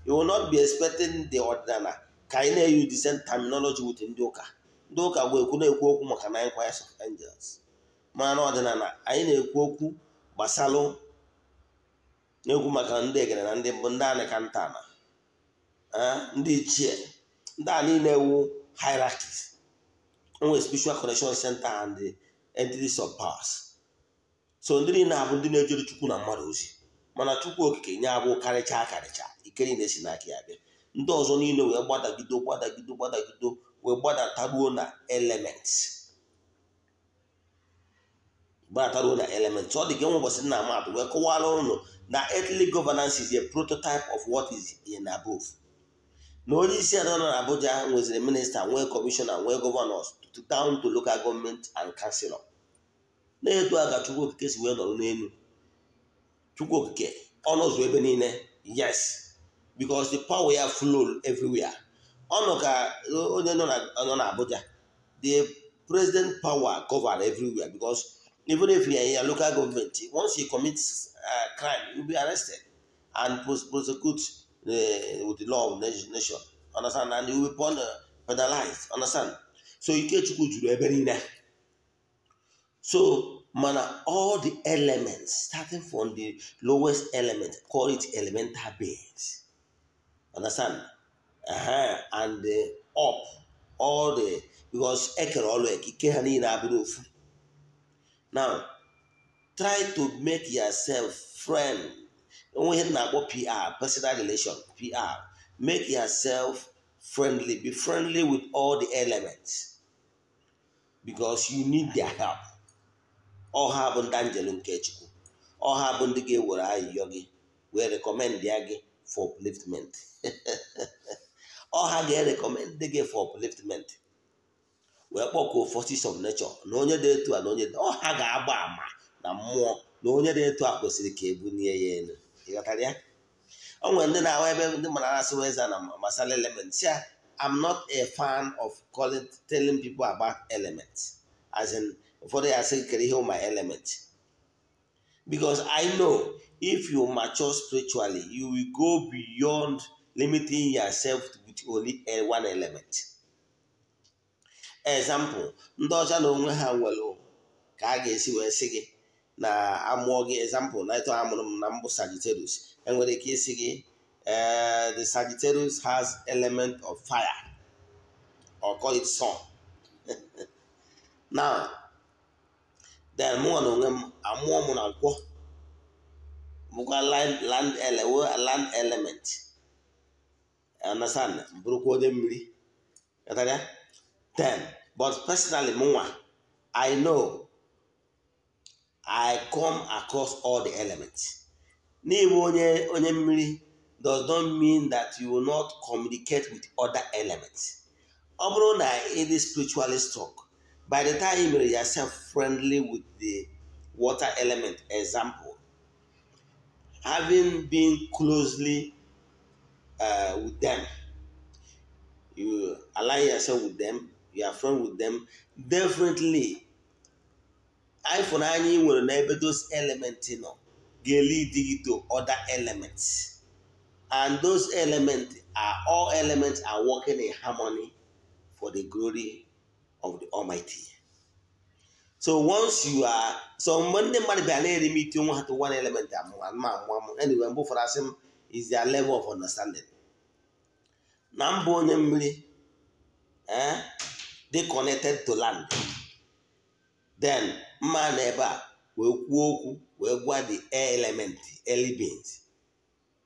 You will not be expecting the ọdịnala ka anyị na-eyu the same terminology with ndị ụka. Ndị ụka bụ ekwu na-ekwu okwu maka nine choirs of angels, mana n'ọdịnala anyị na-ekwu okwu gbasalụ na-ekwu maka ndị egere na ndị mbụ, ndị anịkantana, ndị ichie. Ndị a niile wu hierarchies. Enwere spiritual connection center and the entities of powers. So ndị niile abụ ndị na-ejere Chukwu na mmadụ ozi, mana Chukwu okike nye abụ karịcha karịcha ike niile si n'aka ya bịa. Ndị ọzọ niile wee gbadagido gbadagido gbadagido wee gbadataruo na elements, gbadataruo na elements. Ọ dị ka enwe ụbọchị nna amadụ wee kọwara ụnụ na earthly governance is a prototype of what is in above. Na onye isi ala nọ na Abuja nweziri minista, nwee kọmishọna, nwee gọvanọs, down to local government and councilor. Na-etu a ka Chukwu okike si wee nọrọ n'elu. Chukwu okike ọnọzụ ebe niile, yes, because the power ya flow everywhere. Ọnụ ka onye nọ na Abuja, the president power cover everywhere, because even if you are in your local government, once you commit crime, you will be arrested and prosecute with the law of the nation. Understand? And you will be penalized. Understand? So Ikechukwu juru ebe niile. So mana all the elements, starting from the lowest element, call it elemental beings. Understand? And up all the, because ekere ọlụ ike ha niile abụrụ ofu. Now, try to make yourself friend. Onwe ihe na-akpọ PR, personal relation, PR. Make yourself friendly. Be friendly with all the elements because you need their help. Ọ ha bụ ndị anjelu nke Chukwu. Ọ ha bụ ndị ga-ewere ayịyọ gị wee recommend ya gị for upliftment. Ọ ha ga-recommend gị for upliftment. Wee kpọkuo forces of nature na onye dị etu a na onye dị, ọ ha ga-agba ama na mmụọ na onye dị etu a kwesịrị ka ebunie ya elu. Ịghọtara ya? O nwere ndị na-ahụ ebe ndị mara asị weza na masala elements ya. I'm not a fan of telling people about elements. As in, ụfọdụ ya asị kere ihe my element. Because I know if you mature spiritually, you will go beyond limiting yourself with only one element. Example, ndị ọcha na onwe ha nwere ka a ga-esi wee sị gị na amụọ gị. Example, na ịtọ amụrụ m na mbụ Sagittarius, enwere ike isi gị the Sagittarius has element of fire, or call it sun. Now, then mụnwa na onwe m amụọ m na nkwọ bụkwa land element. Understand? Bụrụkwa onye mmiri. Then, but personally mụnwa, I know I come across all the elements. N'ịbụ onye mmiri does not mean that you will not communicate with other elements. Ọ bụrụ na it is spiritually strong, by the time you make yourself friendly with the water element, example, having been closely with them, you align yourself with them, you are friend with them, definitely ịfụnanya ị nwere n'ebe those elements nọ ga-lead you to other elements, and those elements are all elements are working in harmony for the glory of the Almighty. So once you are, so mgbe ndị mmadụ bịa na-erimite onwe ha to one element, anyway, mgbe ụfọdụ asị m is their level of understanding. Na mbụ onye mmiri dị connected to land, then mma na ebe a wee kwuo okwu wee gwa the air element, early beings,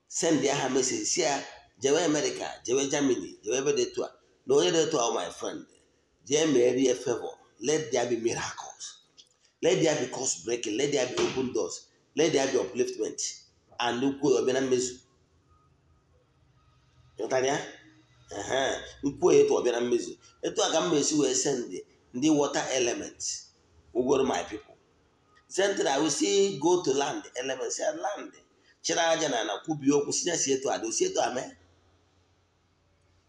send ya ha message si ya jewe America, jewe Germany, jewe ebe dị etu a na onye dị etu a, my friend, jee merie favor, let there be miracles. Let there be curse breaking. Let there be open doors. Let there be upliftment. And ukwu ọbịa na mmezu. Ịghọtara ya? Nkwu etu ọbịa na mmezu. Etu a ka m esi wee send ndị water element ugoro my people. Send I will see go to land element. Say land. Chira aja na na kwubi okwu si ya si etu a dị si etu a mee.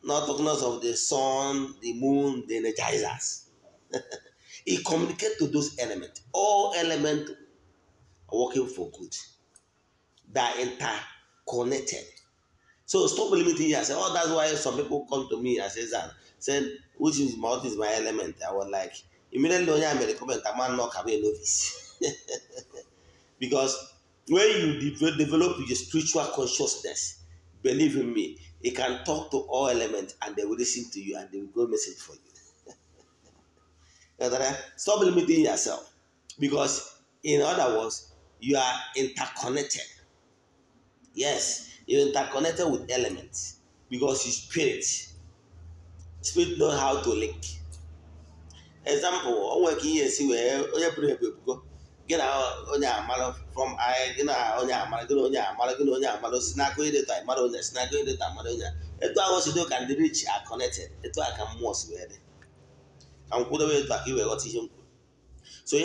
Not talking of the sun, the moon, the energizers. He communicates to those elements. All elements are working for good. They are interconnected. So stop limiting yourself. Oh, that's why some people come to me and say that, saying, which is my, what is my element? I was like, immediately when I made a comment, I'm not a novice. Because when you develop your spiritual consciousness, believe in me, you can talk to all elements and they will listen to you and they will go message for you. Stop limiting yourself. Because in other words, you are interconnected. Yes, you're interconnected with elements because your spirit. Spirit knows how to link. Example, from I can the rich are connected. So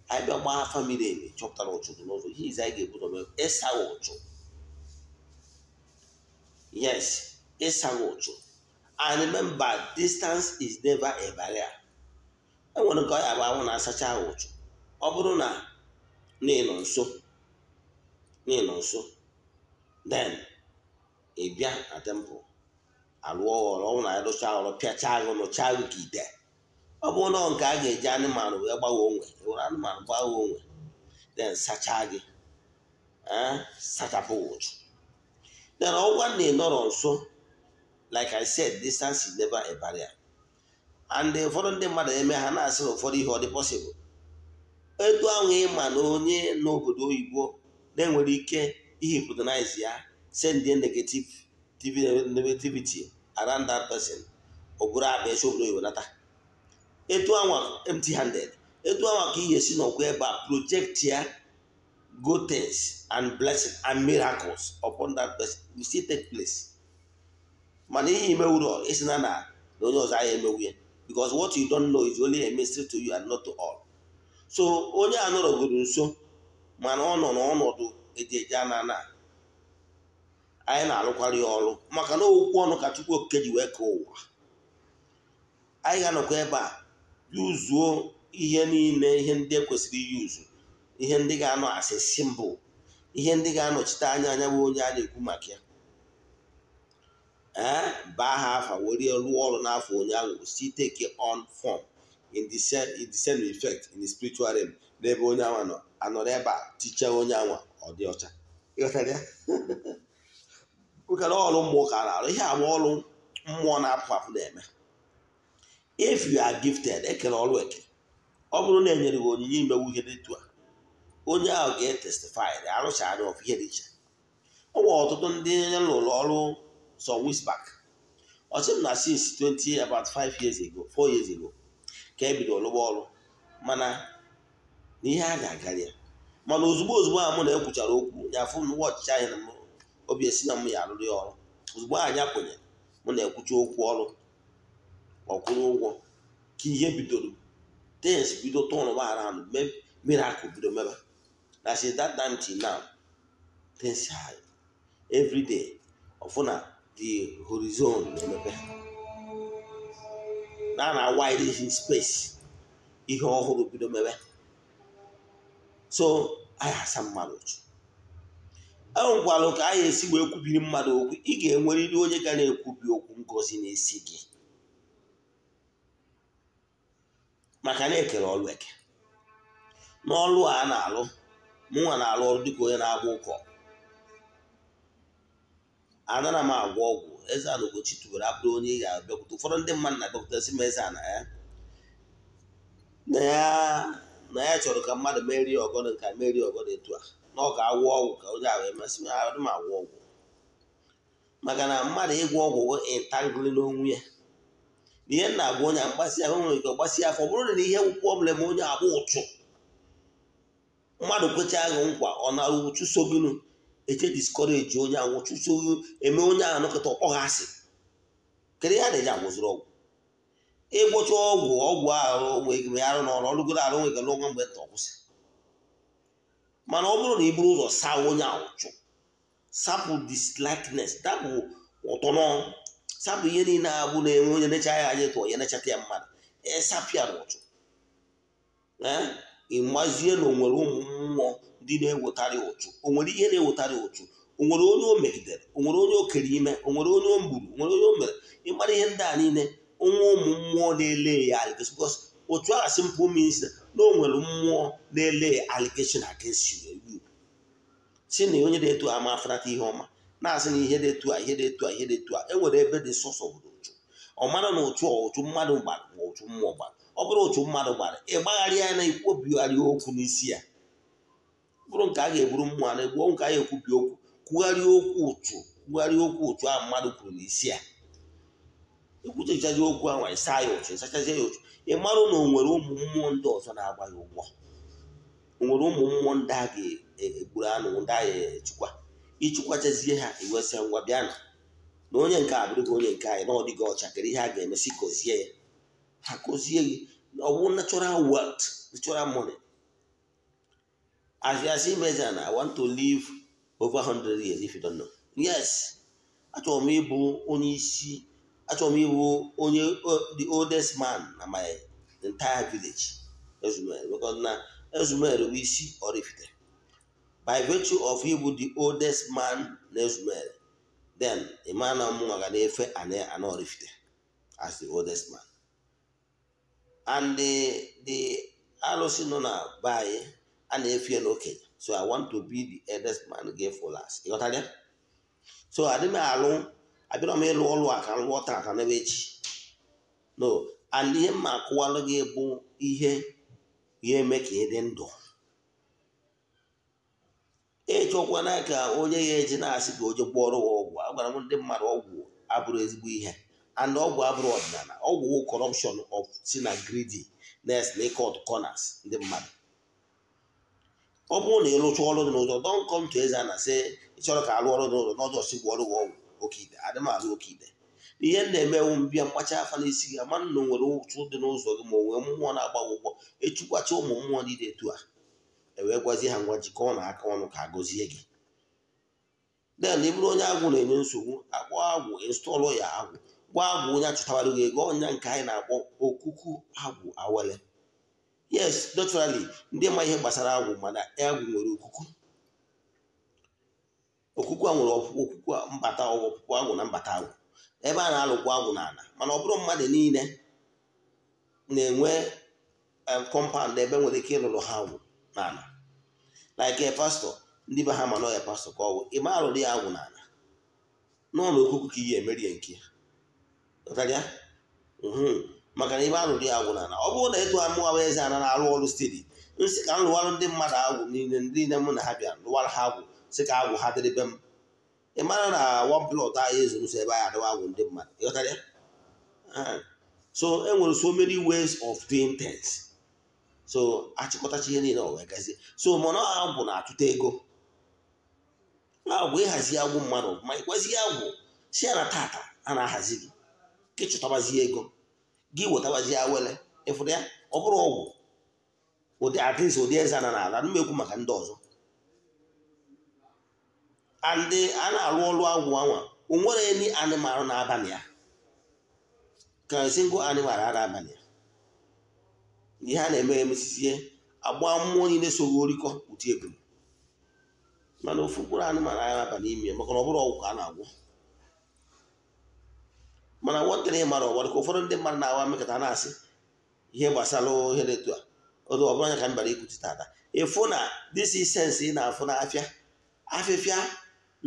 I be my family chọpụtara ụchụ dị n'ụzọ ihe ize anyị ga-ebu ụzọ ịsaghị ụchụ. Yes, ịsaghị ụchụ. And remember, distance is never a barrier. Enwere nke ọ ya bụ anwụ na-asacha ahụ ụchụ. Ọ bụrụ na n'ịnọ nso, then ị bịa na temple alụọ ọrụ ọnwụ na arụcha ọrụ pịachaa ahụ nụchaa ahụ ka ite. Ọ bụrụ na nke a ga-eji anụmanụ wee gbawa onwe, were anụmanụ gbawa onwe, then sachaa gị, sachapụ ụchụ. Then ọgwa na ịnọrọ nso, like I said, distance is never a barrier. And ụfọdụ ndị mmadụ eme ha na-asị na ụfọdụ ihe ọ dị possible. Etu ahụ ịma na onye n'obodo oyibo na-enwere ike ihypnotize ya, send the negativity around that person, ọ bụrụ akpa esi obodo oyibo nata. Etu anwa empty handed. Etu anwa ka ihe si n'ọkwa ebe a project ya good things and blessings and miracles upon that person will still take place. Mana ihe imewuro isi na na onye ọzọ anyị emewu ya, because what you don't know is only a mystery to you and not to all. So onye a nọrọgoro nso mana ọ nọ n'ọnọdụ eji eje ana na anyị na-alụkwara ya ọrụ maka na okwu ọnụ ka Chukwu Okike ji wee kee ụwa. Anyị ga-anọkwa ebe a yuzuo ihe niile, ihe ndị ekwesịrị iyuzu, ihe ndị ga-anọ asị symbol, ihe ndị ga-anọchite anya anya bụ onye a na-ekwu maka ya. Baa ha afa were rụọ ọrụ n'afọ onye ahụ si take on form in the same effect in the spiritual realm n'ebe onye anwa nọ anọrọ ebe a tichaa onye anwa ọ dị ọcha. Ịghọtara ya? Ụkara ọrụ mmụọ ka na-arụ ihe agba ọrụ mmụọ na-apụ apụ na-eme. If you are gifted, ekere ọrụ eke. Ọ bụrụ na enyere gị onyinye imewu ihe dị etu a, onye ahụ ga-etestify arụcha anya ọfụ ihe dị iche. Ọ nwere ọtụtụ ndị lụrụ ọrụ some weeks back. Ọ sị m na since 20 about 5 years ago, 4 years ago ka e bidoro lụba ọrụ, mana na ihe a ga-agara ya. Mana ozugbo ozugbo a mụ na ekwuchara okwu ya afụ m ọchịchị anyị na obi esi na m ya arụrụ ya ọrụ. Ozugbo anyị kwenyere mụ na-ekwucha okwu ọrụ ọkwụrụ ụgwọ ka ihe bidoro things bido turn around, miracle bido mebe. Na since that time till now, things are every day ọfụna the horizon na-emepe na na wide his space, ihe ọhụrụ bido mebe. So anyị asa mmadụ ụchụ. Enwekwalụ ka anyị esi wee kwubiri mmadụ okwu. Ị ga-enwerịrị onye ga na-ekwubi okwu ngozi na-esi gị, maka na ekere ọrụ eke n'ọlụ a na-alụ. Mụnwa na-alụ ọrụ dịka onye na-agba ụkọ, anara m agwọ ọgwụ. Eze-Ana Ugochi tubelu abụrụ onye ị ga-abịakwute. Ụfọdụ ndị mmadụ na-abịakwute sị m Eze-Ana ya na ya chọrọ ka mmadụ merie ọgọdọ nka merie ọgọdọ etu a na ọ ga-agwọ ọgwụ ka onye ahụ emasị m adị m agwọ ọgwụ, maka na mmadụ ịgwọ ọgwụ entangling n'onwe ya. Na ihe na-agwa onye mgbasị ahụ nwere ike gbasị afọ, ọ bụrụ na ihe problem onye agba ụchụ mmadụ kwecha ahụ nkwa, ọ na ụchụ soginu eche discourage onye ahụ, ụchụ soginu eme onye ahụ nọkọta ọkpọ ha asị. Kedu ihe a na-eji agwụziri ọgwụ? Ịgwọcha ọgwụ, ọgwụ ahụ nwere ike arụ n'ọrụ ọrụgoro arụ, nwere ike n'ọnwa mgbe nta ọkwụsị. Mana ọ bụrụ na i buru ụzọ saa onye ahụ ụchụ, sapụ dislikeness, dapụ ụtọ nọ, sapụ ihe niile abụ na-enwe onye necha ya anya tụọ ya nechata ya mmadụ, ịsapụ ya n'ụchụ, ịmazie na o nwere ụmụ mmụọ ndị na-ewetarị ụchụ, o nwere ihe na-ewetarị ụchụ, o nwere onye o megidere, o nwere onye o kere ime, o nwere onye o gburu, o nwere onye o mere. Ịmara ihe ndị a niile, onwe ụmụ mmụọ na-ele ya allegation, because otu a simple means na o nwere mmụọ na-ele allegation against you, si na onye dị etu a ma afụnata ihe ọma, na-asị na ihe dị etu a, ihe dị etu a, ihe dị etu a. E nwere ebe dị source of ụchụ. Ọ mara na ụchụ ụchụ mmadụ gbara ma ụchụ mmụọ gbara. Ọ bụrụ ụchụ mmadụ gbara, ị gbagharị ya na ikwobigharị okwu n'isi ya, bụrụ nke a ga-eburu mmụọ na egbuo, nke a ga-ekwubi okwu, kwugharịa okwu ụchụ, kwugharịa okwu ụchụ ahụ mmadụ kwuru n'isi ya. Ikwuchechazi okwu ahụ, ịsa ya ụchụ, ịsachazie ya ụchụ, ị marụ na o nwere ụmụ mmụọ ndị ọzọ na-agba ya ụgwọ, o nwere ụmụ mmụọ ndị a ga-egburu anụ, ndị a ga-echukwa. Ịchụkwachazie ha, iwesịa ngwa bịa na onye nke a bụrụgo onye nke anyị na ọ dịghị ọcha. Kedu ihe a ga-emesi kozie ya? Ha kozie gị, ọ bụ natural wealth, natural money. As you are seeing me, I want to live over 100 years, if you don't know. Yes, achọrọ m ịbụ onye isi, achọrọ m ịbụ onye the oldest man na my entire village, Ezumere, because na Ezumere bụ isi Oraifite. By virtue of ịbụ the oldest man na Ezumere, then ịma na mụnwa ga na-efe ana Oraifite as the oldest man. And the alụsị nọ na be anyị a na-efe ya n'okenye, so I want to be the eldest man ga-efo last. Ịghọtara ya? So adị m alụ, abịara m ịlụ ọlụ a ka m lụọ taa ka n'ebe echi, no. And ihe mma akụwalụ gị bụ ihe ga-eme ka ị dị ndụ. Ịchọkwana ka onye ya eji na-asị ka o je gwọọrọ gị ọgwụ. Agwara m ndị mmadụ, ọgwụ abụrụ ezigbo ihe, and ọgwụ abụrụ ọdịnala. Ọgwụ corruption of si na greediness na cut corners ndị mmadụ. Ọ bụrụ na ịlụcha ọrụ dị n'ụzọ, don't come to eze na sị ị chọrọ ka alụ ọrụ dị n'ụzọ n'ọjọọ, si gwọọrọ gị ọgwụ oke ite. Adị m alụ oke ite. Ihe m na-emewu, mbịa mkpacha afa n'isi gị, ama na o nwere ụchụ dị n'ụzọ gị, ma o nwee mmụọ na-agba gị ụgwọ. Echukwacha ụmụ mmụọ niile etu a, ewee gwazie ha, ngwa, jikọọ na aka ọnụ ka agọzie gị. Then ị bụrụ onye agwụ na-enye nsogbu, akpọ agwụ, install ya agwụ, gwa agwụ onye achụtawara gị ego ọnya, nke anyị na-akpọ okuku agwụ awele. Yes, naturally, ndị ma ihe gbasara agwụ, mana agwụ nwere okuku. Okuku a nwere okuku mbata, ọpụpụ agwụ na mbata agwụ, ebe a na-alụkwa agwụ n'ala. Mana ọ bụrụ mmadụ niile na-enwe compound ebe nwere ike ịlụrụ ha agwụ n'ala, like a pastor, ndị be ha ma nọ ya pastor ka ọ bụ ịma alụrụ ya agwụ n'ala n'ụlọ okuku ka ihe emeri ya nke ya, maka na ebe alụrụ ya agwụ n'ala, ọ bụrụ na etu amụwa eze ana na-arụ ọrụ steady, nsị ka m lụwarụ ndị mmadụ agwụ niile, ndị niile mụ na ha bịa lụwara ha agwụ, sị ka agwụ ha dịrị be m, ị mara na one plot anyị ezu nso ebe anyị adịwa agwụ ndị mmadụ. Ịghọtara ya? So e nwere so many ways of doing things. So achịkọtacha ihe niile, o wee gazie. So mana agwụ na-atụta ego, agwụ ịhazi agwụ mmadụ ma ịgwazie agwụ si ya na tata a na-ahazi gị ka ịchụtabazie ego gị, wetabazie awele ịfụrụ ya. Ọ bụrụ ọgwụ ụdị atịnsị ụdị eze na n'ala mmekwu maka ndị ọzọ, and a na-arụ ọrụ agwụ anwa, o nwere any animal na-abalị ya, ka single animal a na-abalị ya. Ihe a na-eme, emesizie agba mmụọ niile soghị orikọ ụdị ebulu, mana ofu mkpụrụ anụmanụ anya aba n'ime ya, maka na ọ bụrụ ọgwụ ka a na-agwọ. Mana nwantịrị ịmara ọgbara ka ụfọdụ ndị mmadụ na-awa mmekọta na-asị ihe gbasara ihe dị etu a ọdụ ọ bụrụ anya ka m bịara ikwuchi tata. Ịfụ na this incense ị na-afụ n'afịa, afịfịa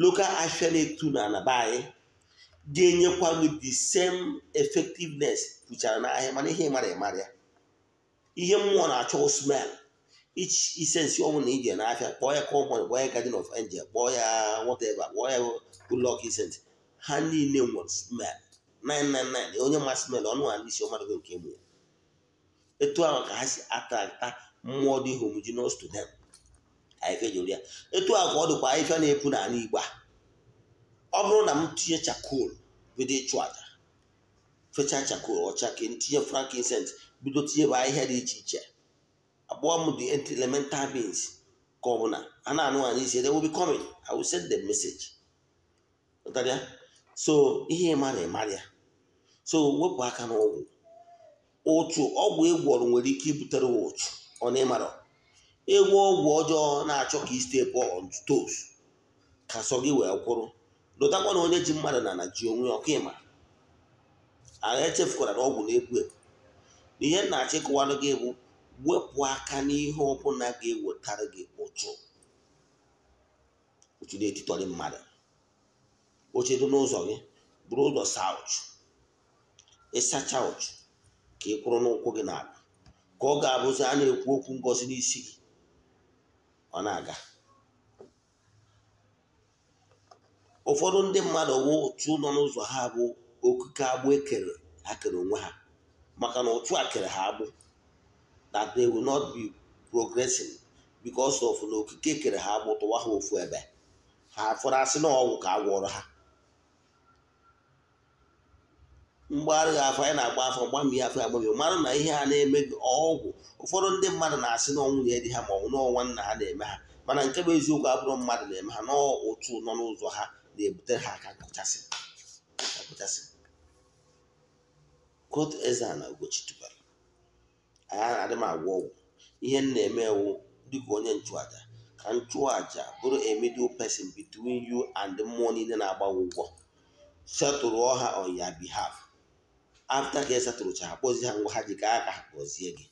local afịa na-etu na ana be anyị, ga-enyekwa gị the same effectiveness pụchara n'ahịa. Mana ihe ịmara ịmara ya, ihe mmụọ na-achọ smell. Each incense ọnwụ na ije n'afịa, kpọọ ya common, kpọọ ya Garden of Angel, kpọọ ya whatever, kpọọ ya good luck incense, ha niile nwere smell. 999 onye masị mel ọnụ ala isi ọmadụ nke emu ya. Etu ahụ ka ha si atrakta mmụọ dị homogeneous to them. Ahịfịa jụrụ ya. Etu ahụ ka ọ dịkwa ahịfịa na-epu n'ala Igbo a. Ọ bụrụ na m tinye charcoal bido ịchụ aja, fecha charcoal ọcha ka tinye frankincense bido tinyebe ahịhịa dị iche iche, akpọọ m the elemental beings ka ọ bụ na a na-anụ anyị isi, they will be coming. I will send them message. So ihe ịmara ịmara ya. So wepụ aka n'ọgwụ. Ụchụ ọgwụ ịgwọrọ nwere ike ibutere ụchụ ọ na ịmara. Ịgwọ ọgwụ ọjọọ na-achọ ka step on toes ka sọ gị wee kwụrụ. Lụtakwa na onye ji mmadụ na na ji onwe ọkụ ịma. Agha echefukwara na ọgwụ na-ebu ebu. Na ihe na-achọ ịkọwara gị bụ wepụ aka n'ihe ọbụla ga-ewetara gị ụchụ. Ụchụ na-etitọrị mmadụ. Oche dị n'ụzọ gị buru ụzọ saa ụchụ. Ịsacha ụchụ ka ị kwụrụ n'ụkwụ gị n'ala ka ọ ga-abụzi a na-ekwu okwu ngozi n'isi gị ọ na-aga. Ụfọdụ ndị mmadụ wụ ụchụ nọ n'ụzọ ha bụ okike agbụ ekere ha kere onwe ha, maka na ụchụ a kere ha agbụ, that they will not be progressing because of na okike kere ha agbụ tụwa ha ofu ebe ha fọrọ asị na ọgwụ ka a gwọrọ ha. Mgbagharị afọ anyị na-agba afọ mgbami afọ agbami mara na ihe a na-eme ọgwụ. Ụfọdụ ndị mmadụ na-asị na ọnwụ na-edi ha ma ọ bụ n'ọnwa nna ha na-eme ha, mana nke bụ eziokwu abụrụ mmadụ na-eme ha, n'ụtụ nọ n'ụzọ ha na-ebutere ha aka nkụchasị. Quote Eze-Ana Ugochi tubelu, anyị adị m agwọ ọgwụ. Ihe m na-eme ewu dịka onye nchụaja ka nchụaja bụrụ a middle person between you and mmụọ niile na-agba ụgwọ, setụrụ ha on your behalf. After ka esetụrụcha ha kpọzie ha ngwa ha ji ka aka ha gọzie gị.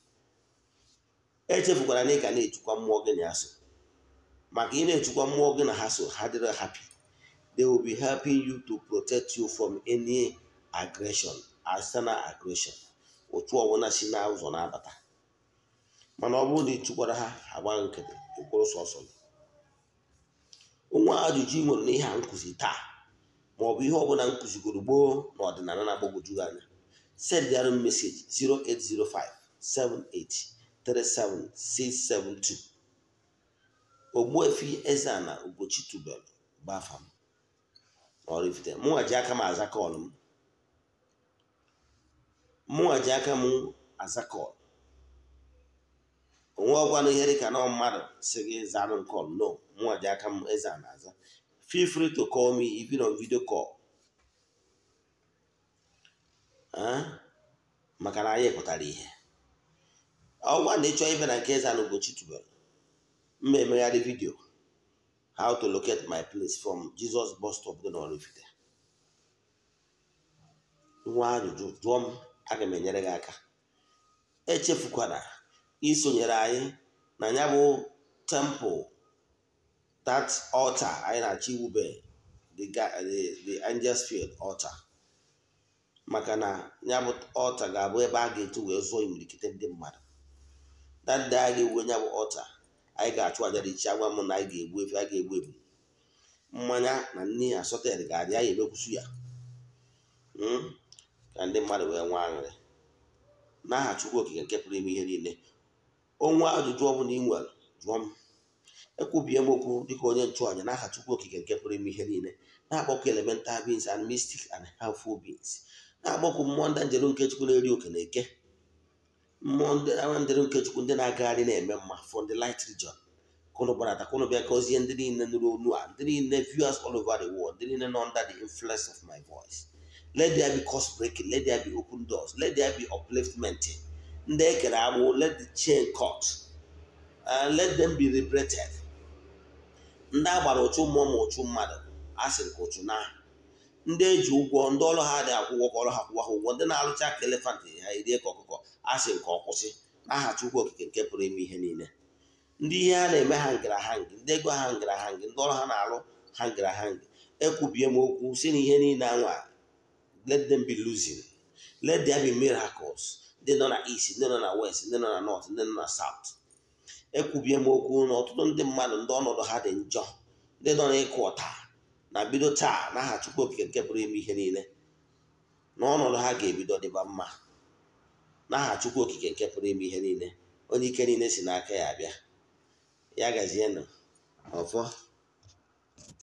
Echefukwara na ị ga na-echukwa mmụọ gị na ya so, maka ị na-echukwa mmụọ gị na ha so ha dịrị happy. They will be helping you to protect you from any aggression, external aggression. Otu ọbụla si na ụzọ na-abata, mana ọ bụrụ na ị chụkwara ha agba nkịtị ịkwụrụ sọsọ gị. Onwe ajụjụ ị nwere n'ihe a nkụzi taa ma ọ bụ ihe ọbụla nkụzigoro gboo na ọdịnala na-agbagwoju gị anya, send their message 08057837672. Ogbuefi Eze-Ana Ugochi tubelu gbafa m Oraifite. Mụnwa ji aka m aza kọọlụ m. Mụnwa ji aka m aza kọọlụ. Onwe ọgwanụ ihe dịka na mmadụ si gị zanụ kọọlụ, no. Mụnwa ji aka m Eze-Ana aza. Feel free to call me even on video call. Maka na anyị pụtara ihe. Ọgwa na ịchọ ibe na nke Eze-Ana Ugochi tubelu, mma emegharị vidio how to locate my place from Jesus bus stop dị n'Oraifite. Nwa ajụjụ jụọ m, aga m enyere gị aka. Echefukwara isonyere anyị na ya bụ temple, that altar anyị na-achọ iwube, the Angels Field altar, maka na ya bụ altar ga-abụ ebe a ga-etu wee zụọ imirikite ndị mmadụ. That day a ga-ewu ya bụ altar, anyị ga-achụ aja dị iche, agwa m na anyị ga-egbu efi, anyị ga-egbu ebu, mmanya na nni asọted ga-adị, anyị emekwusu ya ka ndị mmadụ wee nwee aṅụrị. N'aha Chukwu Okike nke pụrụ ime ihe niile, onwe ajụjụ ọbụla ị nwere jụọ m. Ekwubie m okwu dịka onye nchụàjà n'aha Chukwu Okike nke pụrụ ime ihe niile, na-akpọkọ elemental beings and mystic and helpful beings, na-akpọkọ mmụọ ndị njeru nke Chukwu na-eri oke na eke, mmụọ ndị njeru nke Chukwu ndị na-agagharị na-eme mma from the light region. Kụnụ gbarata, kụnụ bịa gọzie ndị niile nụrụ onu a, ndị niile viewers all over the world, ndị niile nọ under the influence of my voice. Let there be curse breaking, let there be open doors, let there be upliftment. Ndị ekere agbụ, let the chain cut, and let them be liberated. Ndị agbara ụchụ mmụọ ma ụchụ mmadụ, a sịrị ka ụchụ na ndị eji ụgwọ, ndị ọrụ ha dị akwụkwọ ka ọrụ ha kwụwa ha ụgwọ, ndị na-arụcha ka elefant ha erie ka ọkụkọ, a sịrị ka ọ kwụsị n'aha Chukwu Okike nke pụrụ ime ihe niile. Ndị ihe ha na-eme ha ngara ha ngị, ndị ego ha ngara ha ngị, ndị ọrụ ha na-arụ ha ngara ha ngị. Ekwubie m okwu si na ihe niile anwa, let them be losing, let there be miracles. Ndị nọ na east, ndị nọ na west, ndị nọ na north, ndị nọ na south. Ekwubie m okwu na ọtụtụ ndị mmadụ ndị ọnọdụ ha dị njọ, ndị nọ n'ịkụ ọta na bido taa n'aha Chukwu Okike nke pụrụ ime ihe niile. Na ọnọdụ ha ga-ebido dịba mma n'aha Chukwu Okike nke pụrụ ime ihe niile, onye ike niile si n'aka ya abịa. Ya gazienụ. Ọfọ.